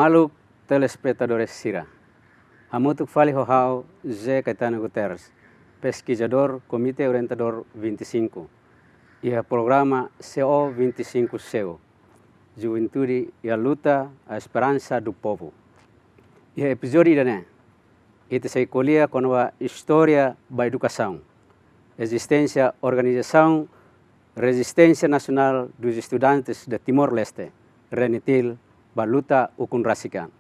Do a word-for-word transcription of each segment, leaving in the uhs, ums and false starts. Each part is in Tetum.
Halo telespetadores sira. Hamutuk fali ho ha'u José Caetano Guterres, peskizadór Komité Orientadór vinte e cinco. Iha programa C O vinte e cinco seu. Juventude e a luta, a esperança do povo. Iha epizódiu ida-ne'e, ita sei ko'alia kona-ba istória ba edukasaun, ezisténsia organizasaun Resistência Nacional dos Estudantes de Timor-Leste, RENETIL, ba luta ukun rasik an.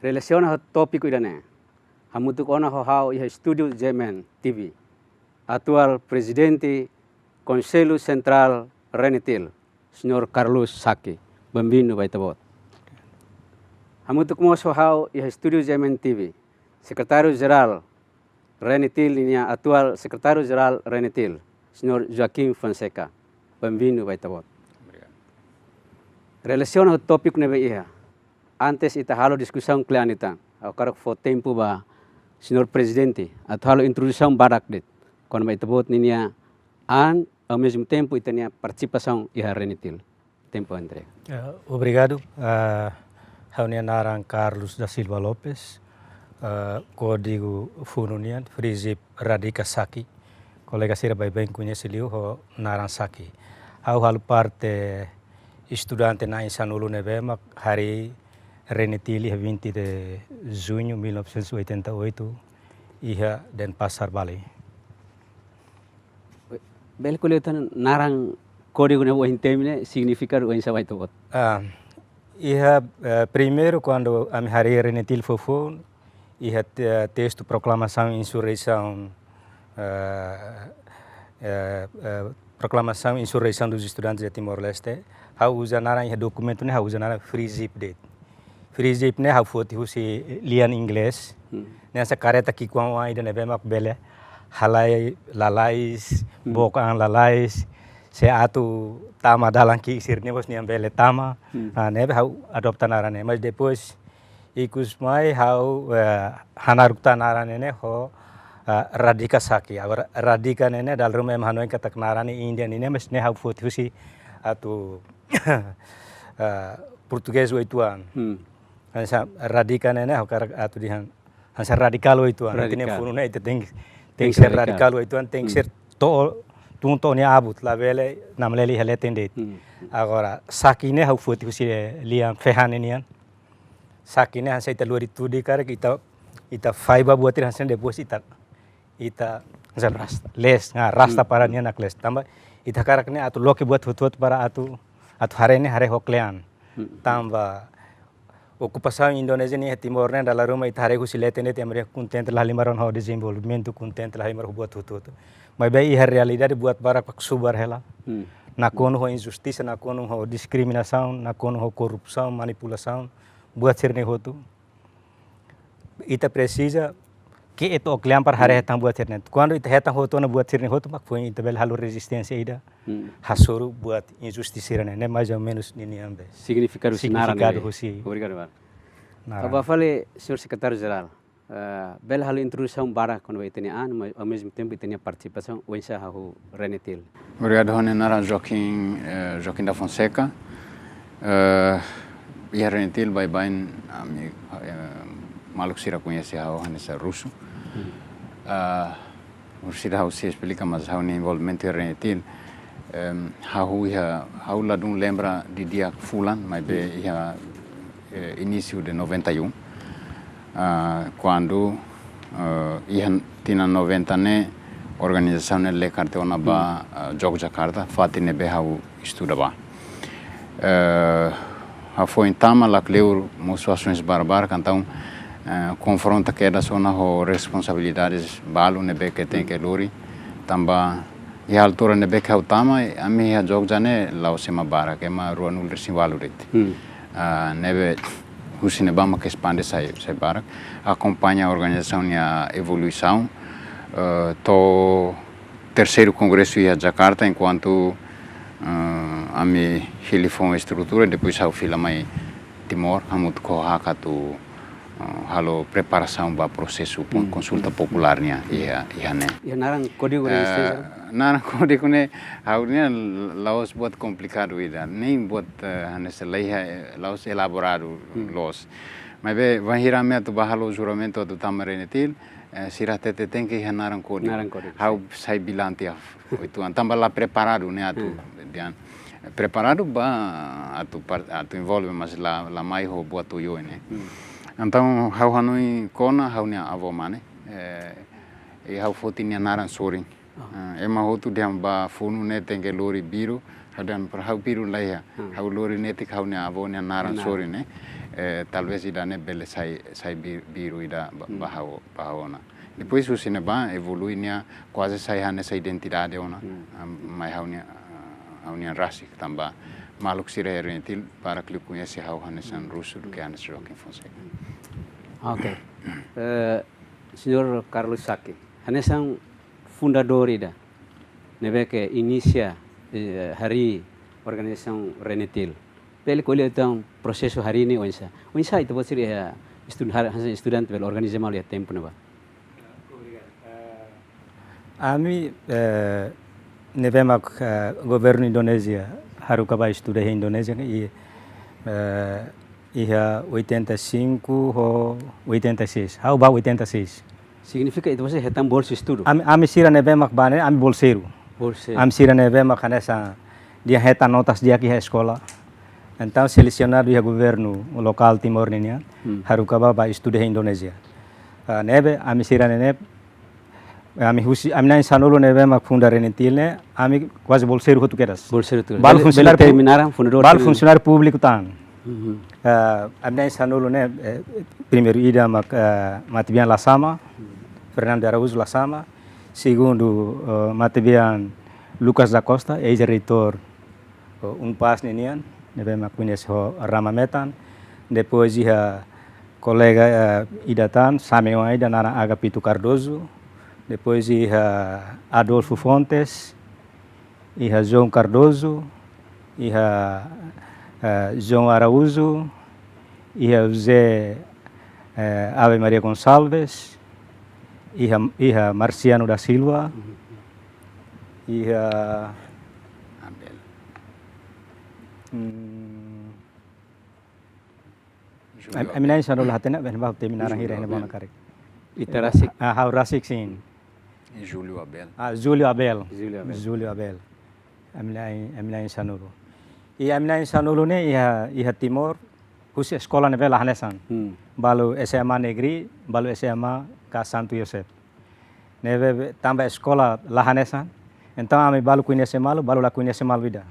Relasiona ho tópiku ida-ne'e, hamutuk ona ho ha'u iha estúdiu G M N T V, atuál prezidente Konsellu Sentrál RENETIL, Señór Carlos Saki. Benvindu ba Ita-Boot. Hamutuk mós ho ha'u iha estúdiu G M N T V, Sekretáriu Jerál RENETIL nian, atuál Sekretáriu Jerál RENETIL, Señór Joaquim Fonseca. Benvindu ba Ita-Boot. Obrigadu. Relasiona ho tópiku ne'ebé iha, antes ita halo diskusaun kle'an ida tan, ha'u hakarak fó tempu ba Señór Prezidente atu halo introdusaun badak de'it kona-ba Ita-Boot ninia an, ao mesmo tempo ita-nia partisipasaun iha RENETIL. Tempu entrega. Eh, obrigadu. Ah, ha'u-nia naran Carlos da Silva Lopes. Ah, kódigu funu nian, FREEZIP Radika Saki. Kolega sira baibain koñese liu ho naran Saki. Ha'u halo parte estudante na'in sanulu ne'ebé mak harii RENETIL iha vinte de junho mil novecentos e oitenta e oito, iha Denpasar, Bali. Bele ko'alia tan naran kódigu ne'e ohin temi ne'e, signifika oinsá ba Ita-Boot? Ah, iha, eh, primeiru kuandu ami harii RENETIL foufoun, iha te-, testu proklamasaun insurreisaun, eh, eh, eh, proklamasaun insurreisaun dos estudantes de Timor-Leste, ha'u uza naran iha dokumentu ne'e, ha'u uza naran FREEZIP de'it. FREEZIP ne'e ha'u foti husi lian inglés. Hmm. Ne'e hanesan kareta ki'ikoan ida ne'ebé mak bele halai lalais, hmm, book an lalais, se atu tama dalan ki'ik sira-ne'e mós nia bele tama. Hmm. Ah, ne'ebé ha'u adopta naran ne'e. Mas depois, ikus mai ha'u, eh, hanaruk tan naran ne'e ho, eh, Radika Saki. Agora, Radika ne'e ne'e dala ruma ema hanoin katak naran ne'e Índia nian, mas ne'e ha'u foti husi atu, eh, portugés uitoan. Hmm. Hanesan radika ne'e ne'e ha'u hakarak atu dehan hanesan radikál uitoan. Radikál. Ita-nia funu ne'e ita tenke, tenke ser radikál uitoan, tenke ser to'o, tun to'o nia abut, labele namleli iha leten de'it. Hmm. Agora, saki ne'e ha'u foti husi lian fehan nian. Saki ne'e hanesan ita lori tudik karik ita, ita faiba buat ida hanesan depois ita, ita hanesan rasta. Lees, ah, rasta, hmm, para nia naklees. Tanba ita hakarak ne'e atu loke buat hotu-hotu para atu, atu haree ne'e haree ho kle'an. Hmm. Tanba okupasaun Indonézia nian iha Timor ne'e dala ruma ita haree husi leten de'it ema dehan kontente, la halimar ona ho dezenvolvimentu, kontente, la halimar ho buat hotu-hotu. Maibé iha realidade buat barak mak subar hela. Hmm. Nakonu ho injustisa, nakonu ho diskriminasaun, nakonu ho korrupsaun, manipulasaun, buat sira-ne'e hotu. Ita presiza ke'e to'o kle'an para haree, hmm, hetan buat sira-ne'e. Kuandu ita hetan hotu ona buat sira-ne'e hotu, mak foin ita bele halo rezisténsia ida. Hmm. Hasoru buat injustisa sira-ne'e, ne'e mais ou menus ninian be. Signifikadu husi naran ne'e. Signifikadu husi. Obrigadu, Bar. Naran. Kaba fali, Señór Sekretáriu Jerál. Eh, bele halo introdusaun badak kona-ba ita-nia an, mas ao mesmo tempo ita-nia partisipasaun oinsá hahú RENETIL. Obrigadu, ha'u-nia naran Joaquim, eh, Joaquim da Fonseca. Eh, iha RENETIL baibain ami, eh, maluk sira koñese ha'u hanesan Rusu. Hmm. Eh, orsida ha'u sei esplika, mas ha'u-nia envolvimentu iha RENETIL, em, ha'u iha, ha'u ladún lembra didi'ak fulan, maibé, hmm, iha, eh, inísiu de noventa e um, ah, kuandu, eh, iha tinan noventa ne'e organizasaun ne'e lee karta ona ba, hmm, ah, Jogjakarta, fatin ne'ebé ha'u estuda ba. Eh, ha'u foin tama, la kleur, mosu asaun barbarak, entaun, eh, konfronta kedas ona ho responsabilidades balu ne'ebé ke tenke lori, tanba iha altura ne'ebé ke ha'u tama, ami iha Jogja ne'e la'ós ema barak, ema ruanulu-resin-ualu de'it. Hmm. Ah, ne'ebé husi ne'ebá mak espande sai, sai barak. Akompaña organizasaun nia evoluisaun, eh, to'o terseiru kongresu iha Jakarta, enkuantu, eh, ami hili foun estrutura, depois ha'u fila mai Timor, hamutuk ho hakat atu, eh, halo preparasaun ba prosesu po-, Hmm. konsulta Hmm. populár nian iha, iha ne'e. Iha naran kódigu Eh, rezisténsia? Naran kódigu ne'e, ha'u-nia la'ós buat komplikadu ida, nein buat, eh, hanesan laiha, eh, la'ós elaboradu Hmm. loos. Maibé, bainhira ami atu bá halo juramentu atu tama RENETIL, eh, sira hatete tenke iha naran kódigu. Naran kódigu, Ha'u sin. Sai bilan tiha oituan, tanba la preparadu ne'e atu Hmm. dehan. Preparadu ba atu par-, atu envolve, mas la, la mai ho buat oioin ne'e. Hmm. Entaun, ha'u hanoin kona ha'u-nia avó mane, eh, i ha'u foti nia naran sorin. Ah. Ah, ema hotu dehan ba funu ne'e tenke lori biru, ha'u dehan para ha'u biru laiha, Hmm. ha'u lori netik ha'u-nia avó nia naran Naran. sorin ne'e, eh, talvés ida-ne'e bele sai, sai bi-, biru ida ba, Hmm. ba ha'u, ba ha'u ona. Depois husi ne'ebá evolui nia kuaze sai hanesan identidade ona, Hmm. ah, mai ha'u-nia, ah, ha'u-nia rasik tanba maluk sira iha RENETIL barak liu koñese ha'u hanesan Hmm. rusu duké Hmm. hanesan Joaquim Fonseca. Ok. Eh, Señór Carlos Saki, hanesan fundadór ida ne'ebé ke inisia, eh, harii organizasaun RENETIL. Bele ko'alia tan prosesu harii ne'e oinsá? Oinsá ita-boot sira, eh, estu-, har-, hanesan estudante bele organiza malu iha tempu ne'ebá? Ami, eh, ne'ebé mak, eh, governu Indonézia haruka bá estuda iha Indonézia i, eh, iha oitenta e cinco ho oitenta e seis. Ha'u bá oitenta e seis. Signifika ita-boot sira hetan bolsa estudu? Ami, ami sira ne'ebé mak bá ne'e, ami bolseiru. Bolseiru. Ami sira ne'ebé mak hanesan dehan hetan notas di'ak iha eskola. Entaun selesionadu iha governu lokál Timor ninian, Hmm. haruka bá, bá estuda iha Indonézia. Ah, ne'ebé ami sira ne'e, ami husi, ami na'in sanulu ne'ebé mak funda RENETIL ne'e, ami kuaze bolseiru hotu kedas. Bolseiru hotu. Balu Bele, funsionáriu bele pu-, terminaran fundadór balu sira. Funsionáriu públiku tan. Mhm. Eh, ami na'in sanulu ne'e, eh, primeiru ida mak, eh, matebian Lasama, Fernando de Araújo Lasama. Segundu, eh, matebian Lucas da Costa, eis-reitór, eh, UNPAZ ninian, ne'ebé mak koñese ho Rama Metan. Depois iha kolega, eh, ida tan, sami oan ida naran Agapito Cardoso. Depois iha Adolfo Fontes, iha João Cardoso, iha, eh, João Araújo, iha José, eh, Ave Maria Gonçalves, iha, iha Marciano da Silva, iha Abel. Hmm, Júlio Am-, Abel. Ami na'in sanulu hatene, bá, bá, temi naran Júlio hira ne'e Abel. Bona karik. Ita rasik. Ah, ha'u rasik sin. Júlio Abel. Ah, Júlio Abel. Júlio Abel. Júlio Abel. Ami na'in, ami na'in sanulu. I ami na'in sanulu ne'e iha, iha Timor, husi eskola ne'ebé la hanesan. Hmm. Balu S M A negeri, balu S M A ka Santo Yosef. Ne'ebé tanba eskola la hanesan. Entaun ami balu koñese malu, balu la koñese malu ida.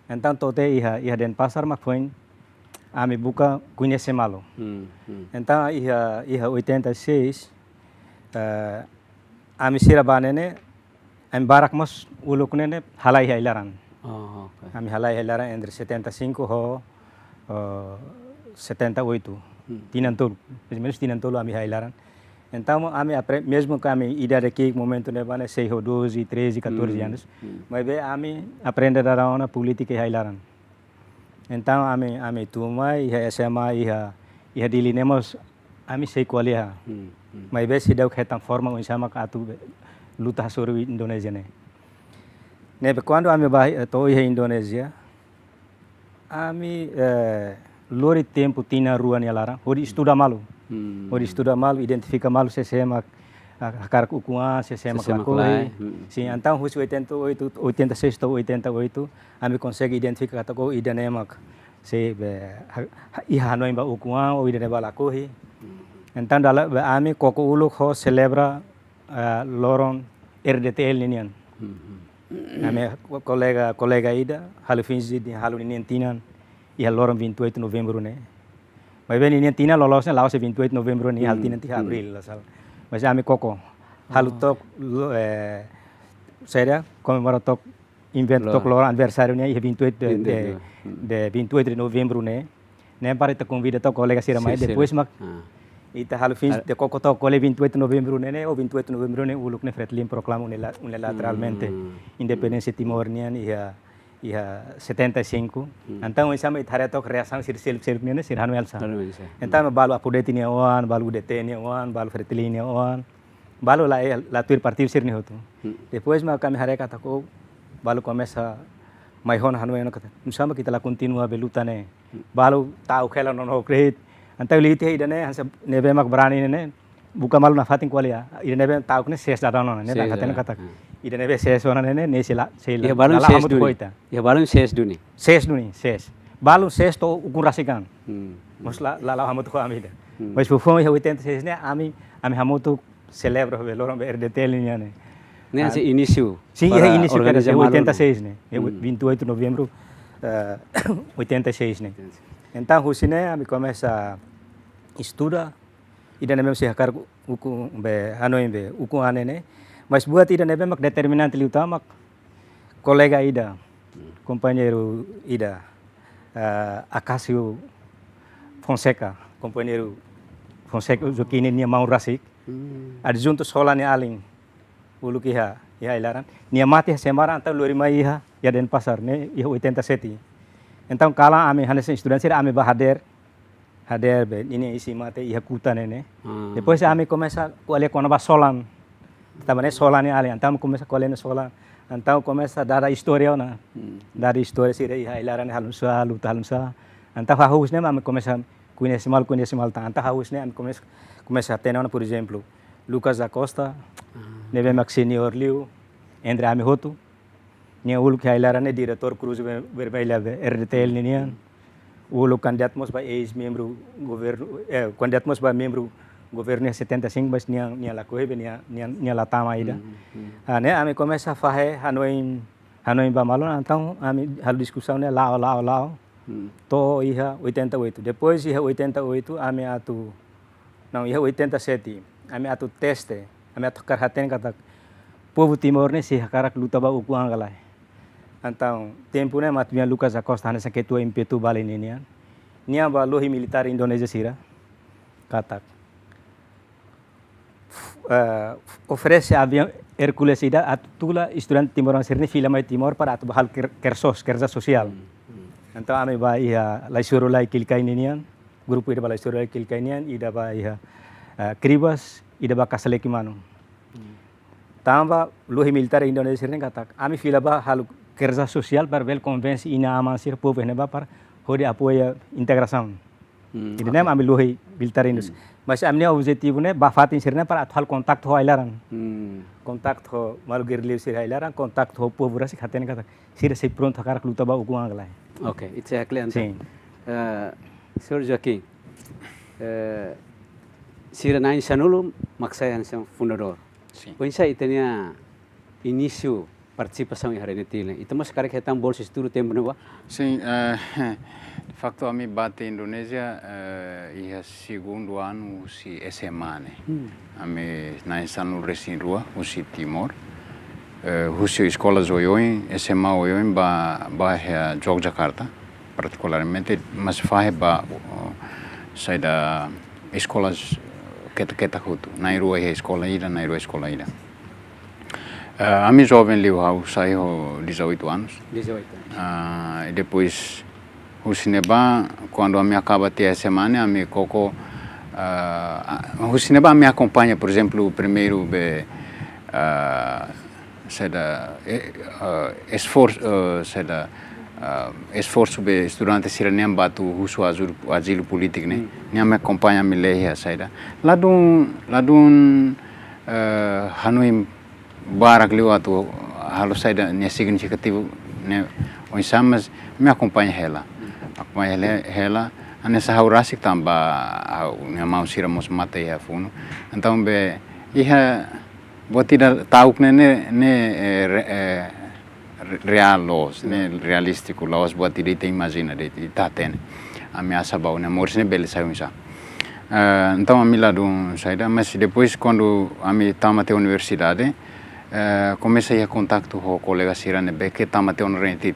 Entaun to'o tiha iha, iha Denpasar mak foin ami buka koñese malu. Hmm, hmm. Entaun iha, iha oitenta e seis, eh, ami sira bá ne'e ne'e, ami barak mós uluk ne'e ne'e halai iha ai-laran. Oh, ok. Ami halai iha ai-laran entre setenta e cinco ho, eh, setenta e oito. Hmm. Tinan tolu, mais ou menos tinan tolu ami iha ai-laran. Entaun, ami apre-, mezmu ke ami idade ki'ik momentu ne'ebá ne'e sei ho doze, treze, catorze Hmm. anos. Hmm. Maibé ami aprende dada ona polítika iha ai-laran. Entaun, ami, ami tun mai iha S M A iha, iha Dili ne'e mós ami sei ko'alia. Hmm. Hmm. Maibé seidauk hetan forma oinsá mak atu be-, luta hasoru Indonézia ne'e. Ne'ebé kuandu ami bá, eh, to'o iha Indonézia, ami, eh, lori tempu tinan rua nia laran, hodi estuda malu. Hmm. Hodi estuda malu, identifika malu sé-sé mak, ah, hakarak ukun-an, sé-sé mak Sé-sé mak lakohi. Lae. Hmm. Sin, entaun husi oitenta e oito, oitenta e seis to'o oitenta e oito, ami konsege identifika katak ida-ne'e mak sei be, ha-, ha-, iha hanoin ba ukun-an, ou ida-ne'e ba lakohi. Hmm. Entaun dala be ami koko uluk ho selebra, eh, loron R D T L ninian. Mhm. Ami ko-, kolega, kolega ida, halo finje dehan halo ninian tinan, iha loron vinte e oito novembru ne'e. Maibé ninian tinan loloos ne'e la'ós vinte e oito novembru ne'e, halo Hmm. tinan tiha Hmm. abril la sala. Mas ami koko, halo Oh. to'ok, lo-, eh, saida, komemora to'ok, inventa Lo- to'ok loron aniversáriu ne'e iha vinte e oito de, Vinte e oito. de, Hmm. de vinte e oito de novembru ne'e. Ne'e para ita konvida to'ok kolega sira mai, Sira, sira. Depois mak Ah. Ita halo fins de koko to'o ko'alia vinte e oito novembru ne'e, ne'e, ou vinte e oito novembru ne'e, uluk ne'e Fretilin proklama unila-, unilateralmente independénsia Timor nian iha, iha setenta e cinco. Entaun, oinsá mak ita haree took reasaun sira seluk-seluk nian ne'e, sira hanoin sá. Entaun, balu Apodeti nia oan, balu U D T nia oan, balu Fretilin nia oan, balu la, la tuir partidu sira-nia hotu. Depois mak ami haree katak, balu komesa mai ona hanoin ona katak, oinsá mak ita la kontinua be luta ne'e. Balu ta'uk hela nonook de'it. Entaun liu tiha ida-ne'e, hanesan ne'ebé mak brani ne'e, buka malu nafatin ko'alia. Ida ne'ebé ta'uk ne'e ses dadaun ona, ne'e hatene katak. Ida ne'ebé ses ona ne'e, ne'e sei la, sei la, iha balun la ses hamutuk duni. Ho ita. Iha balun ses duni. Ses duni, ses. Balun ses to'o ukun rasik an. Mas la, la, la hamutuk ho ami ida. Mas foufoun iha oitenta e seis ne'e, ami, ami hamutuk selebra be loron be R D T L nian ne'e. Ne'e hanesan inísiu. Sin, iha inísiu, iha oitenta e seis ne'e. Iha vinte e oito novembru, eh, oitenta e seis ne'e. Entaun, husi ne'e, ami komesa estuda, ida ne'ebé sei hakarak ukun be, hanoin be, ukun an ne'e. Mas buat ida ne'ebé mak determinante liután mak kolega ida, kompañeiru ida, eh, Acácio Fonseca, kompañeiru Fonseca Joaquim nia maun rasik, adjuntu Sola nia alin, uluk iha, iha ai-laran. Nia mate iha Semarang, entaun lori mai iha, iha Denpasar ne'e, iha oitenta e sete. Entaun, kalan ami hanesan estudante sira, ami bá hadeer, hadeer be, ninia isin mate iha kuta ne'e ne'e. Depois ami komesa ko'alia kona-ba Sola. Tanba ne'e Sola nia alin, entaun komesa ko'alia Sola. Entaun komesa dada istória ona. Dada istória sira iha ai-laran ne'e halo nu'usá, luta halo nu'usá. Entaun hahú husi ne'e ami komesa koñese malu, koñese malu tan. Entaun hahú husi ne'e ami komesa, komesa hatene ona, por ezemplu, Lucas da Costa, ne'ebé mak senior liu entre ami hotu. Nia uluk iha ai-laran ne'e diretór Cruz Ver-, Vermelha be R D T L ninian. Uluk kandidat mós ba eis-membru governu, eh, kandidat mós ba membru governu iha setenta e cinco, mas nia, nia lakohi be nia, nia, nia la tama ida. Ah, ne'e ami komesa fahe hanoin, hanoin ba malu, entaun ami halo diskusaun ne'e la'o, la'o, la'o. To'o iha oitenta e oito. Depois iha oitenta e oito ami atu, não, iha oitenta e sete, ami atu teste, ami atu hakarak hatene katak povu Timor ne'e sei hakarak luta ba ukun an ka lae. Entaun, tempu ne'e mak atu Lucas da Costa hanesan ketua M P T U Bali ninian. Nia bá lohi militár Indonézia sira katak, eh, oferese aviaun Hércules ida atu tula estudante timoroan sira-ne'e fila mai Timor para atu bá halo ker-, kersos, kerja sosiál. Entaun ami bá iha Laisoro Lai Kilkain ninian, grupu ida bá Laisoro Lai Kilkain nian, ida bá iha, eh, Cribas, ida bá Kasaleki Manu. Tanba lohi militár Indonézia sira-ne'e katak, ami fila bá halo kerja sosiál para bele konvense inan-aman sira povu ne'ebá para hodi apoia integrasaun. Ida-ne'e ami lohi militár Indonézia. Mas ami-nia objetivu ne'e bá fatin sira-ne'e para atu halo kontaktu ho ai-laran. Kontaktu ho maluk gerrilleiru sira ai-laran, kontaktu ho povu rasik hatene katak sira sei prontu hakarak luta ba ukun an ka lae. Ok, ita sei haklean tan. Sin. Eh, señór Joaquim, eh, sira na'in sanulu mak sai hanesan fundadór. Sin. Oinsá ita-nia inísiu partisipasaun iha RENETIL ne'e? Ita mós karik hetan bolsa estudu tempu ne'ebá? Sin, eh, de facto ami bá to'o Indonézia, eh, iha segundu anu husi S M A ne'e. Ami na'in sanulu resin rua husi Timor. Eh, husi eskola oioin, S M A oioin bá, bá iha Yogyakarta, partikularmente, mas fahe ba, oh, saida eskola ketak-ketak hotu. Na'in rua iha eskola ida, na'in rua eskola ida. Eh, ami joven liu, ha'u sai ho dezoito anos. Dezoito anos. Ah, e depois, husi ne'ebá, kuandu ami akaba tiha S M A ne'e, ami koko, ah, husi ne'ebá ami akompaña, por ezemplu, primeiru be, ah, saida, eh, ah, esforsu, eh, saida, ah, esforsu be estudante sira-nian ba atu husu azilu, azilu polítiku ne'e. Ne'e ami akompaña, ami lee iha saida. Ladún, ladún, eh, hanoin barak liu atu halo saida nia signifikativu ne'e oinsá, mas ami akompaña hela. Akompaña hela, hela, hanesan ha'u rasik tanba ha'u-nia maun sira mós mate iha funu. Entaun be, iha buat ida ta'uk ne'e, ne'e, ne'e, eh, re-, eh, re-, reál loos, ne'e realístiku, la'ós buat ida ita imajina de'it, ita hatene. Ami hasa'e ba ha'u-nia moris ne'e bele sai oinsá. Eh, entaun ami ladún saida, mas depois kuandu ami tama tiha universidade, eh, komesa iha kontaktu ho kolega sira ne'ebé ke tama tiha ona RENETIL.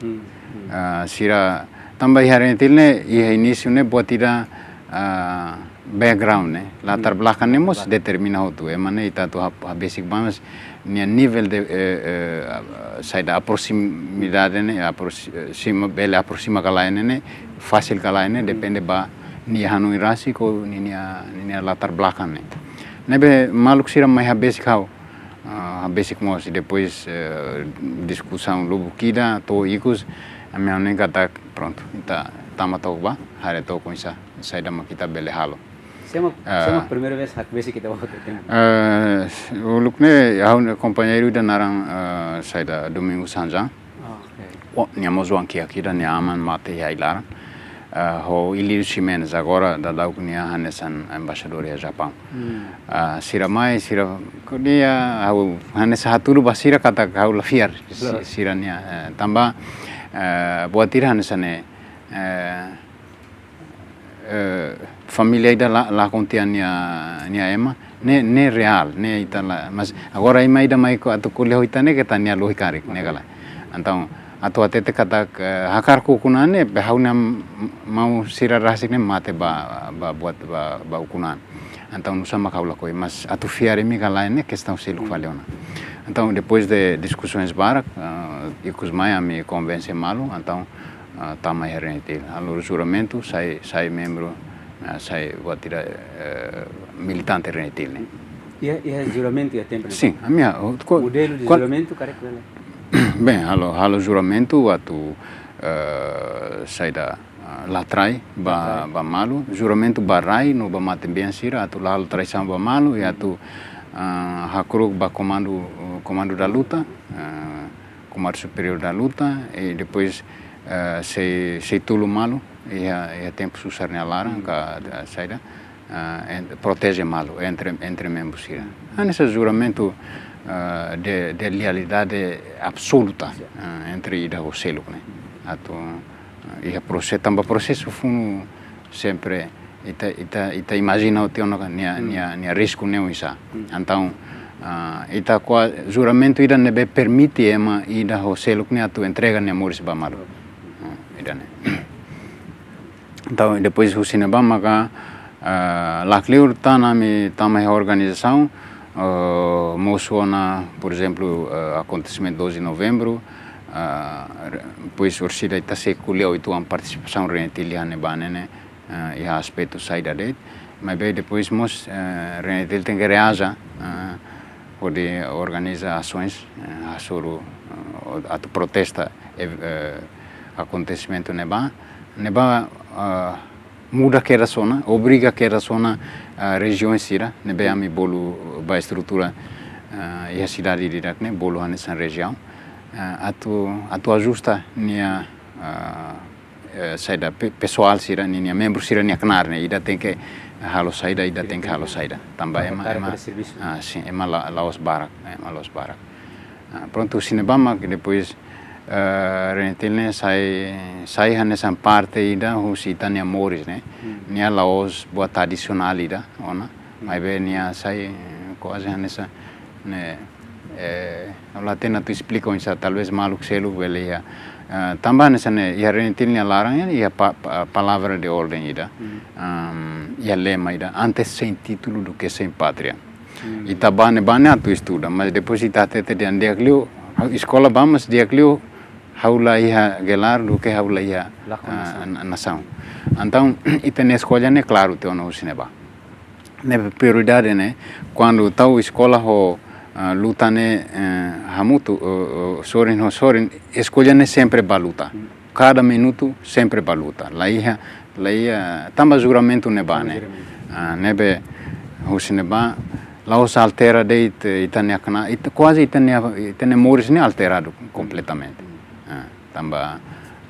Eh, sira tanba iha RENETIL ne'e, iha inísiu ne'e buat ida, eh, background ne'e, latar belakang ne'e mós determina hotu. Ema ne'e ita atu ha, ha besik ba, mas nia nivel de, eh, eh, saida, proximidade ne'e, aproxi-, eh, sima, bele aproxima ka lae ne'e, fasil ka lae ne'e, depende ba nia hanoin rasik ou ninia, ninia latar belakang ne'e. Ne'ebé maluk sira mai ha besik ha'u, ah, ha besik mós, depois, eh, diskusaun lubuk ida to'o ikus, ami hanoin katak, prontu, ita tama took ba, haree took oinsá, saida mak ita bele halo. Sé mak, sé mak primeira vez hakbesik ita-boot iha tempu? Eh, uluk ne'e, ha'u-nia kompañeiru ida naran, eh, saida, Domingos Sanjan. Ah, ok. Oh, nia mós oan kiak ida, nia aman mate iha ai-laran. Eh, ho Ilírio Ximenes, agora daudauk nia hanesan embaixadór iha Japaun. Hmm. Ah, sira mai, sira ko'alia, ha'u hanesan hatudu ba sira katak ha'u la fiar, si-, Loos. sira-nia, eh, tanba, eh, buat ida hanesan ne'e, eh, eh, família ida la, lakon tiha nia, nia ema, ne'e, ne'e reál, ne'e ita la, mas agora ema ida mai ko-, atu ko'alia ho ita ne'e keta nia lohi karik, ne'e ka lae. Entaun, atu hatete katak, eh, hakarak ukun-an ne'e, be ha'u-nia m-, maun sira rasik ne'e mate ba, ba buat, ba, ba ukun-an. Entaun, nusá mak ha'u lakohi, mas atu fiar imi ka lae ne'e kestaun seluk fali ona. Entaun, depois de diskusoens barak, ah, ikus mai ami konvense malu, entaun, ah, tama iha RENETIL. Halo juramentu, sai, sai membru, ah, sai buat ida, eh, militante RENETIL ne'e. Iha, iha juramentu iha tempu ne'e? Sin, ami iha, o, ko-, Modelu de kual- juramentu, karik bele? Bem, halo, halo juramentu atu, eh, saida, ah, la trai ba, La trai. ba malu, juramentu ba rai no ba matebian sira, atu la halo traisaun ba malu, i atu, ah, hakru'uk ba komandu, komandu da luta, ah, Komandu Superiór da Luta, i depois, eh, sei, sei tulun malu, iha, iha tempu susar nia laran, ka, eh, saida, eh, en-, proteje malu entre, entre membru sira. Hanesan juramentu, eh, de, de lealdade absoluta, eh, entre ida ho seluk ne'e. Atu, eh, iha prose-, tanba prosesu funu sempre ita, ita, ita imajina hotu ona nia, nia, nia risku ne'e oinsá. Entaun, ah, ita ko'a juramentu ida ne'ebé permite ema ida ho seluk ne'e atu entrega nia moris ba malu. Ah, ida-ne'e. Entaun, depois husi ne'ebá maka, ah, lakleur tan ami tama iha organizasaun, ah, mosu ona, por ezemplu, ah, akontesimentu doze de novembru, ah, re-, depois orsida ita sei ko'alia uitoan partisipasaun RENETIL iha ne'ebá ne'e, eh, iha aspetu saida de'it, maibé depois mós, eh, RENETIL tenke reaja, eh, hodi organiza asoens, eh, hasoru, eh, atu protesta, eh, eh, akontesimentu ne'ebá, ne'ebá, eh, muda kedas ona, obriga kedas ona, eh, rejiaun sira, ne'ebé ami bolu ba estrutura, eh, iha sidade ida-idak ne'e, bolu hanesan rejiaun, eh, atu, atu ajusta nia, eh, eh, saida pe-, pesoál sira ninia membru sira-nia knaar ne'e, ida tenke halo saida, ida tenke halo saida. Tanba ema, ema, ah, sin, ema la, la'ós barak, ema la'ós barak. Ah, prontu, husi ne'ebá mak depois, eh, RENETIL ne'e sai, sai hanesan parte ida husi ita-nia moris ne'e. Nia la'ós buat tradisionál ida ona. Maibé nia sai, eh, kuaze hanesan ne'e, eh, ha'u la hatene atu esplika oinsá, talvés maluk seluk bele iha. Eh, tanba hanesan ne'e, iha RENETIL nia laran, iha pa-, pa-, palavra de orden ida. Am, iha lema ida, "Antes sem título do que sem pátria." Ita bá ne'ebá ne'e atu estuda, mas depois ita hatete dehan di'ak liu, ha'u eskola bá, mas di'ak liu, ha'u la iha gelar duké ha'u la iha, ah, nasaun. Entaun, ita-nia eskolla ne'e klaru tiha ona husi ne'ebá. Ne'e prioridade ne'e, kuandu tau eskola ho, ah, luta ne'e, eh, hamutuk, oh, oh, sorin ho sorin, eskolla ne'e sempre ba luta. Kada minutu sempre ba luta. La iha, la iha, tanba juramentu ne'ebá ne'e. Ah, ne'ebé husi ne'ebá, la'ós altera de'it, eh, ita-nia knaar, ita, kuaze ita-nia, ita-nia moris ne'e alteradu kompletamente. Ah, tanba,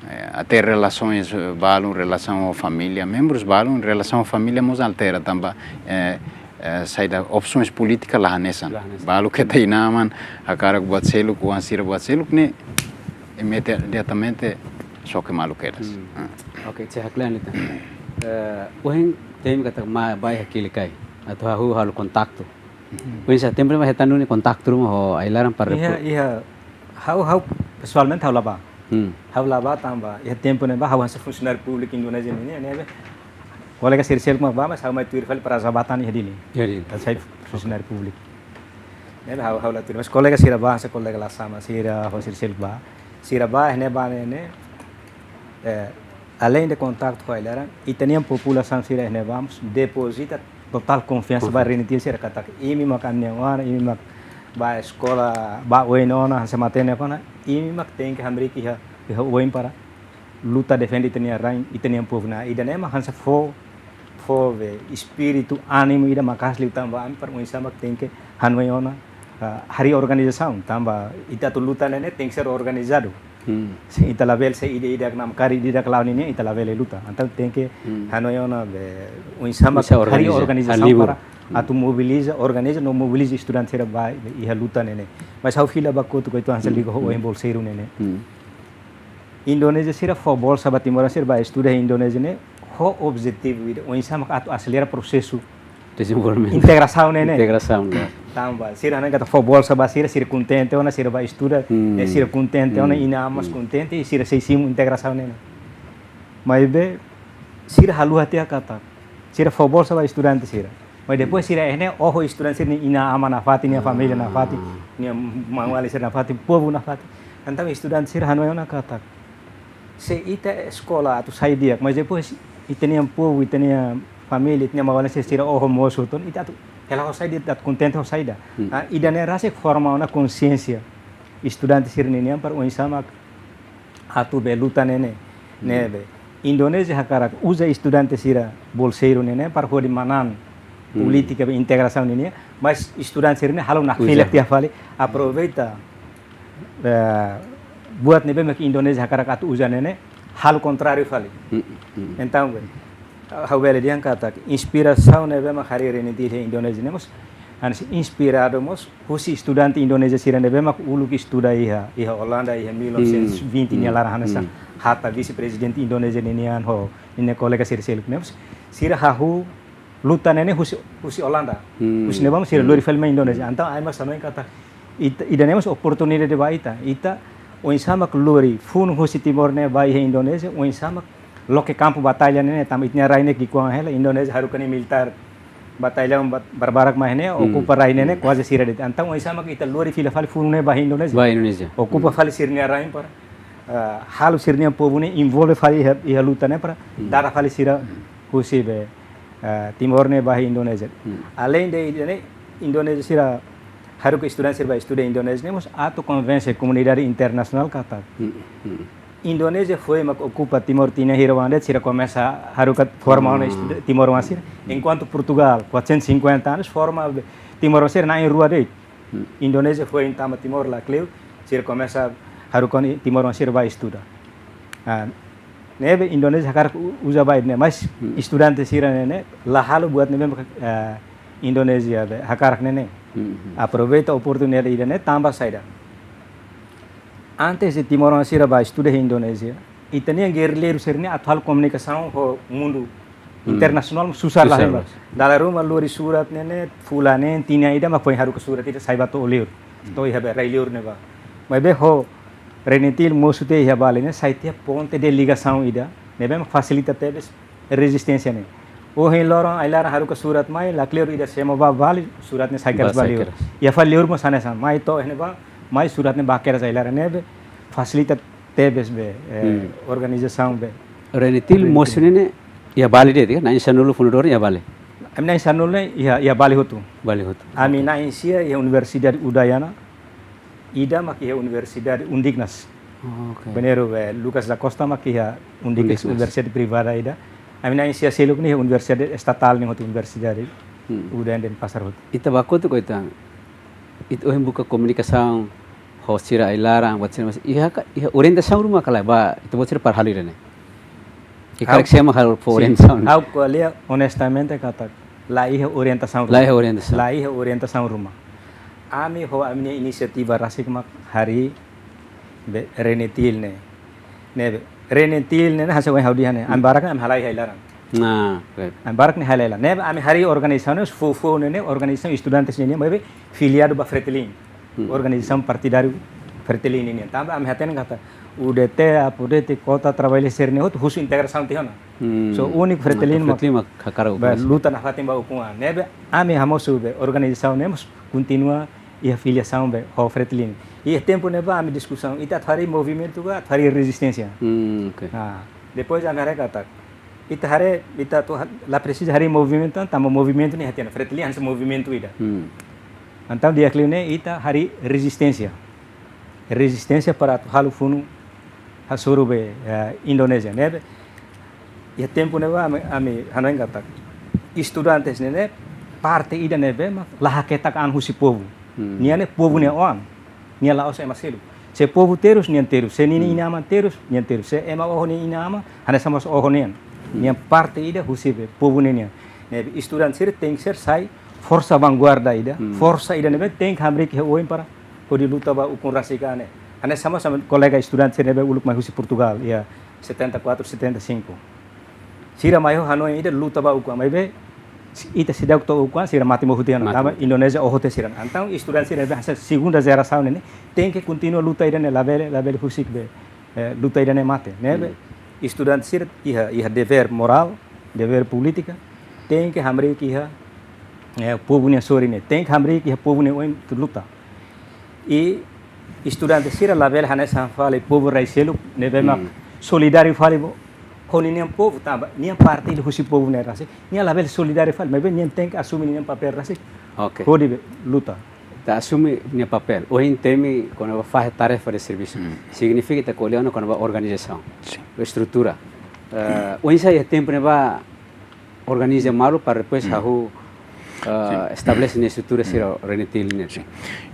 eh, até relasoens, eh, balun, relasaun ho família, membrus balun, relasaun ho família mós altera, tanba, eh, eh, saida, opsoens polítika la hanesan. La hanesan. Balu keta inan-aman hakarak buat seluk, oan sira buat seluk ne'e, imediatamente xoke malu kedas. Ah. Ok, se haklean liután. Eh, ohin temi katak mai bá iha Quilicay, atu hahú halo kontaktu. Oinsá, tempu ne'ebá hetan duni kontaktu ruma ho ai-laran para iha, iha, ha'u, ha'u pesoalmente ha'u la bá. Ha'u la bá tanba iha tempu ne'ebá ha'u hanesan funsionáriu públiku Indonézia nian, ne'ebé Kolega sira seluk mak bá, mas ha'u mai tuir fali para jabatan iha Dili. Iha Dili. Ha'u sai funsionáriu públiku. Ne'ebé ha'u, ha'u la tuir, mas kolega sira bá, se kolega la sama sira, ho sira seluk bá. Sira bá, ne'e bá ne'e, ne'e, eh, além de kontaktu ho ai-laran, ita-nia populasaun sira ne'e bá, mós depozita totál konfiansa ba Konfiansa. RENETIL sira katak imi mak ami-nia oan, imi mak bá eskola, bá oin ona, hanesan matenek ona, imi mak tenke hamriik iha, iha oin para luta defende ita-nia rain, ita-nia povu. Ne'e ida-ne'e mak hanesan fó, fó be espíritu, ánimu ida maka'as liután ba ami para oinsá mak tenke hanoin ona, ah, harii organizasaun, tanba ita atu luta ne'e ne'e tenke ser organizadu. Hmm. Se ita labele, se ida-idak namkari, ida-idak la'o nian, ita labele luta. Entaun tenke Hmm. hanoin ona be oinsá mak Oinsá harii organiza, organizasaun halibur. para Hmm. atu mobiliza, organiza no mobiliza estudante sira ba iha luta ne'e ne'e. Mas ha'u fila ba kotuk uitoan hanesan Hmm. liga ho Hmm. ohin bolseiru ne'e ne'e. Hmm. Indonézia sira fó bolsa ba timoroan sira bá estuda iha Indonézia ne'e ho objetivu ida oinsá mak atu aselera prosesu Dezenvolvimentu. integrasaun ne'e ne'e. Integrasaun, ya. Tanba sira hanoin katak fó bolsa ba sira, sira kontente ona, sira bá estuda, Hmm. eh, sira kontente ona, Hmm. inan-aman mós Hmm. kontente, i sira sei simu integrasaun ne'e ne'e. Maibé sira haluha tiha katak sira fó bolsa ba estudante sira. Mas depois Hmm. sira iha ne'e oho estudante sira-nia inan-aman nafatin, nia família nafatin, Ah. nia maun-alin sira nafatin, povu nafatin. Entaun estudante sira hanoin ona katak se ita eskola atu sai di'ak, mas depois ita-nia povu, ita-nia família, ita-nia maun-alin sira, sira oho mosu hotu ona, ita atu hela ho saida, ita atu kontente ho saida. Hmm. Ah, ida-ne'e rasik forma ona konsiénsia estudante sira-nian para oinsá mak atu be luta ne'e ne'e. Hmm. Ne'ebé Indonézia hakarak uza estudante sira bolseiru ne'e ne'e para hodi manán Hmm. polítika be integrasaun ne'e ne'e, mas estudante sira ne'e halo Uza. nakfilak tiha fali, aproveita, eh, buat ne'ebé mak Indonézia hakarak atu uza ne'e ne'e, halo kontráriu fali. Hmm, hmm. Entaun, be, ha'u bele dehan katak inspirasaun ne'ebé mak harii RENETIL iha Indonézia ne'e mós, hanesan inspiradu mós husi estudante Indonézia sira ne'ebé mak uluk estuda iha, iha Olanda, iha mil novecentos e vinte Hmm. nia Hmm. laran hanesan Hmm. Hatta, vise-prezidente Indonézia ninian ho ninia kolega sira seluk ne'e mós, sira hahú luta ne'e ne'e husi, husi Olanda. Hmm. Husi ne'ebá mós sira Hmm. lori fali mai Indonézia. Entaun, ami mós hanoin katak ita, ida-ne'e mós oportunidade ba ita. Ita oinsá mak lori funu husi Timor ne'e bá iha Indonézia, oinsá mak loke kampu batalla ne'e ne'e, tanba ita-nia rai ne'e ki'ikoan hela, Indonézia haruka nia militár bataliaun ba-, barbarak mai ne'e, Hmm. okupa rai ne'e ne'e, Hmm. kuaze sira de'it. Entaun, oinsá mak ita lori fila fali funu ne'e bá iha Indonézia. Bá Indonézia. Okupa Hmm. fali sira-nia rain para, ah, halo sira-nia povu ne'e envolve fali iha, iha luta ne'e para Hmm. dada fali sira Hmm. husi be, ah, Timor ne'e bá iha Indonézia. Hmm. Além de ida-ne'e, Indonézia sira haruka estudante sira bá estuda Indonézia ne'e mós atu konvense komunidade internasionál katak Hmm. Hmm. Indonézia foin mak okupa Timor tinan hira oan de'it, sira komesa haruka forma ona Hmm. estuda timoroan sira. Enkuantu Portugal, quatrocentos e cinquenta anos, forma be timoroan sira na'in rua de'it. Hmm. Indonézia foin tama Timor lakleur, sira komesa haruka ona timoroan sira bá estuda. Ah, ne'ebé Indonézia hakarak u-, uza ba ida-ne'e, mas Hmm. estudante sira ne'e ne'e la halo buat ne'ebé, eh, Indonézia be hakarak ne'e ne'e. Hmm. Aproveita oportunidade ida-ne'e tanba saida? Antes de timoroan sira bá estuda iha Indonézia, ita-nia gerrilleiru sira ne'e atu halo komunikasaun ho mundu Hmm. internasionál susar Susar la hema. Dala ruma lori surat ne'e ne'e, fulan neen, tinan ida mak foin haruka surat ida sai bá to'o liur. Hmm. To'o iha be rai-liur ne'ebá. Maibé ho RENETIL mosu tiha iha Bali ne'e sai tiha ponte de ligasaun ida ne'ebé mak fasilita tebes rezisténsia ne'e. Ohin loron ai-laran haruka surat mai, lakleur ida semo ba Bali, surat ne'e sai kedas Bá ba sai liur. kedas. Iha fali liur mós hanesan, mai to'o iha ne'ebá, mai surat ne'e bá kedas ai-laran ne'ebé, fasilita tebes be, eh, Hmm. organizasaun be. RENETIL RENETIL. mosu ne'e ne'e iha Bali de'it, na'in-sanulu fundadór iha Bali. Ami na'in-sanulu ne'e iha, iha Bali hotu. Bali hotu. Ami Oke. na'in-sia iha Universidade Udayana, ida mak iha Universidade Undignas. Oh, oke. Primeiro, eh, Lucas da Costa mak iha Undignas, Undignas. Universidade privada ida. Ami na'in-sia seluk ne'e iha universidade estatál ne'e hotu, Universidade Hmm. Udayana Denpasar hotu. Ita bá kotuk uitoan. Ita ohin buka komunikasaun ho sira ai-laran, buat sira mas iha ka, iha orientasaun ruma ka lae ba, ita-boot sira para halo ida-ne'e. Ita Ha'u hakarak sé mak halo fó Sin. orientasaun. Ha'u ko'alia onestamente katak la iha orientasaun ruma. La iha orientasaun. La iha orientasaun ruma. Ami ho ami-nia inisiativa rasik mak harii be RENETIL ne'e. Ne'ebé RENETIL ne'e, ne'e hasil wai ha'u dehan ne'e. Hmm. Ami barak ne'e ami halai iha ai-laran. Nah, right. Ami barak ne'e halai iha ai-laran. Ne'ebé ami harii organizasaun ne'e fó, fó ne'e ne'e, organizasaun estudante sira-nian, maibé filiadu ba Fretilin. Hmm. Organizasaun partidáriu Fretilin nian. Tanba ami hatene katak U D T, Apodeti, Kota Trabalhista sira-ne'e hotu husu integrasaun tiha ona. Hmm. So, úniku Fretilin mak, Fretilin mak hakarak be, ukun rasik. Luta nafatin ba ukun an. Ne'ebé ami hamosu be organizasaun ne'e mós kontinua iha filiasaun be ho Fretilin. Iha tempu ne'ebá ami diskusaun, ita atu harii movimentu ka atu harii rezisténsia. Hmm, ok. Ah, depois ami haree katak, ita haree, ita atu ha-, la presiza harii movimentu, tanba movimentu ne'e hatene, Fretilin hanesan movimentu ida. Hmm. Entaun di'ak liu ne'e ita harii rezisténsia. Rezisténsia para atu halo funu hasoru be, eh, Indonézia. Ne'ebé iha tempu ne'ebá ami, ami hanoin katak estudantes ne'e, ne'e parte ida ne'ebé mak la haketak an husi povu. Hmm. Nia ne'e povu nia oan. Nia la'ós ema seluk. Se povu terus, nian terus. Se ninia, hmm, inan-aman terus, nian terus. Se ema oho ninia inan-aman, hanesan mós oho nian. Hmm. Nia parte ida husi be povu ninian. Ne'ebé estudante sira tenke ser sai forsa vanguarda ida, hmm, forsa ida ne'ebé tenke hamriik iha oin para hodi luta ba ukun rasik an ne'e. Hanesan mós ami kolega estudante sira ne'ebé uluk mai husi Portugal, iha setenta e quatro, setenta e cinco. Sira mai ho hanoin ida luta ba ukun an, maibé ita seidauk to'o ukun an, sira mate mohu tiha ona. Mate tanba mohu tiha ona. Indonézia oho tiha sira. Entaun estudante sira ne'ebé hanesan segunda jerasaun ne'e, ne'e tenke kontinua luta ida ne'e, labele, labele husik be, eh, luta ida ne'e mate. Ne'ebé, hmm, estudante sira iha, iha devér morál, devér polítika, tenke hamriik iha, eh, povu nia sorin ne'e, tenke hamriik iha povu nia oin atu luta. I estudante sira labele hanesan fali povu rai seluk ne'ebé mak, hmm, solidáriu fali ba ho ninia povu tanba nia parte ida husi povu ne'e rasik. Nia labele solidáriu fali, maibé nia tenke asume ninia papél rasik. Ok. Hodi be luta. Ita asume nia papél. Ohin temi kona-ba fahe tarefa de servisu. Hmm. Signifika ita ko'alia ona kona-ba organizasaun. Sin. Estrutura. Eh, oinsá iha tempu ne'ebá organiza malu para depois, hmm, hahú, ah, sin, estabelese nia estrutura sira, hmm, Renetil ne'e. Sin.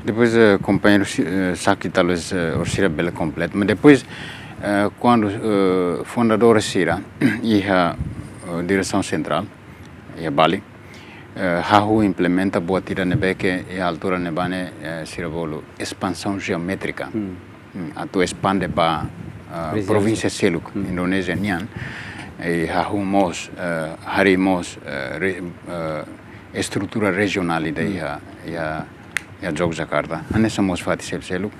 Depois, eh, kompañeiru si-, eh, Saki talvez, eh, orsida bele kompleta. Mas depois, eh, kuandu, eh, fundadór sira iha, eh, diresaun sentrál iha Bali, eh, hahú implementa buat ida ne'ebé ke iha altura ne'ebá ne'e, eh, sira bolu espansaun jeométrika. Hmm. Hmm, atu espande ba, ah, provínsia, provínsia seluk, hmm, Indonézia nian. I hahú mós, eh, harii mós, eh, re-, eh, estrutura rejionál ida, hmm, iha, iha, iha Yogyakarta. Hanesan mós fatin seluk-seluk.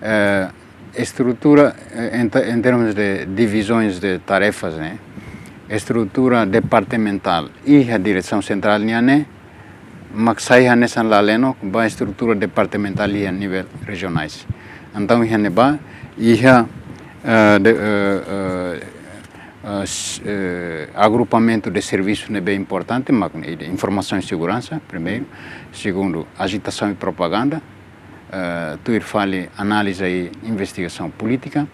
Eh, estrutura, eh, em te-, em termos de divisões de tarefas, ne'e, estrutura departamentál iha diresaun sentrál nian ne'e mak sai hanesan laleno ba estrutura departamentál iha nivel rejionais. Entaun, iha ne'ebá, iha, eh, de, eh, eh, eh, s-, eh, agrupamentu de servisu ne'ebé importante, mak ne'e, informasaun i seguransa, primeiru. Segundu, ajitasaun i propaganda. Eh, tuir fali análize i investigasaun polítika,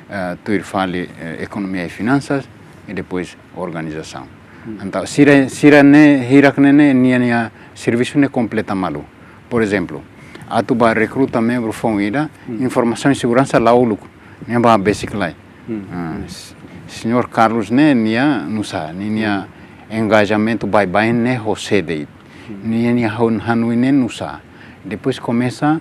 eh, tuir fali, eh, ekonomia i finansas, i depois organizasaun. Hmm. Entaun, sira, sira ne'e, hirak ne'e, ne'e, nia, nia servisu ne'e kompleta malu. Por ezemplu, atu ba rekruta membru foun ida, hmm, informasaun i seguransa la uluk, ne'e ba basic lai. Hmm. Ah, s-, señór Carlos ne'e, nia nu'usá, ni-, nia, hmm, engajamentu baibain ne'e ho sé de'it. Hmm. Nia, nia han-, hanoin ne'e nu'usá. Depois komesa,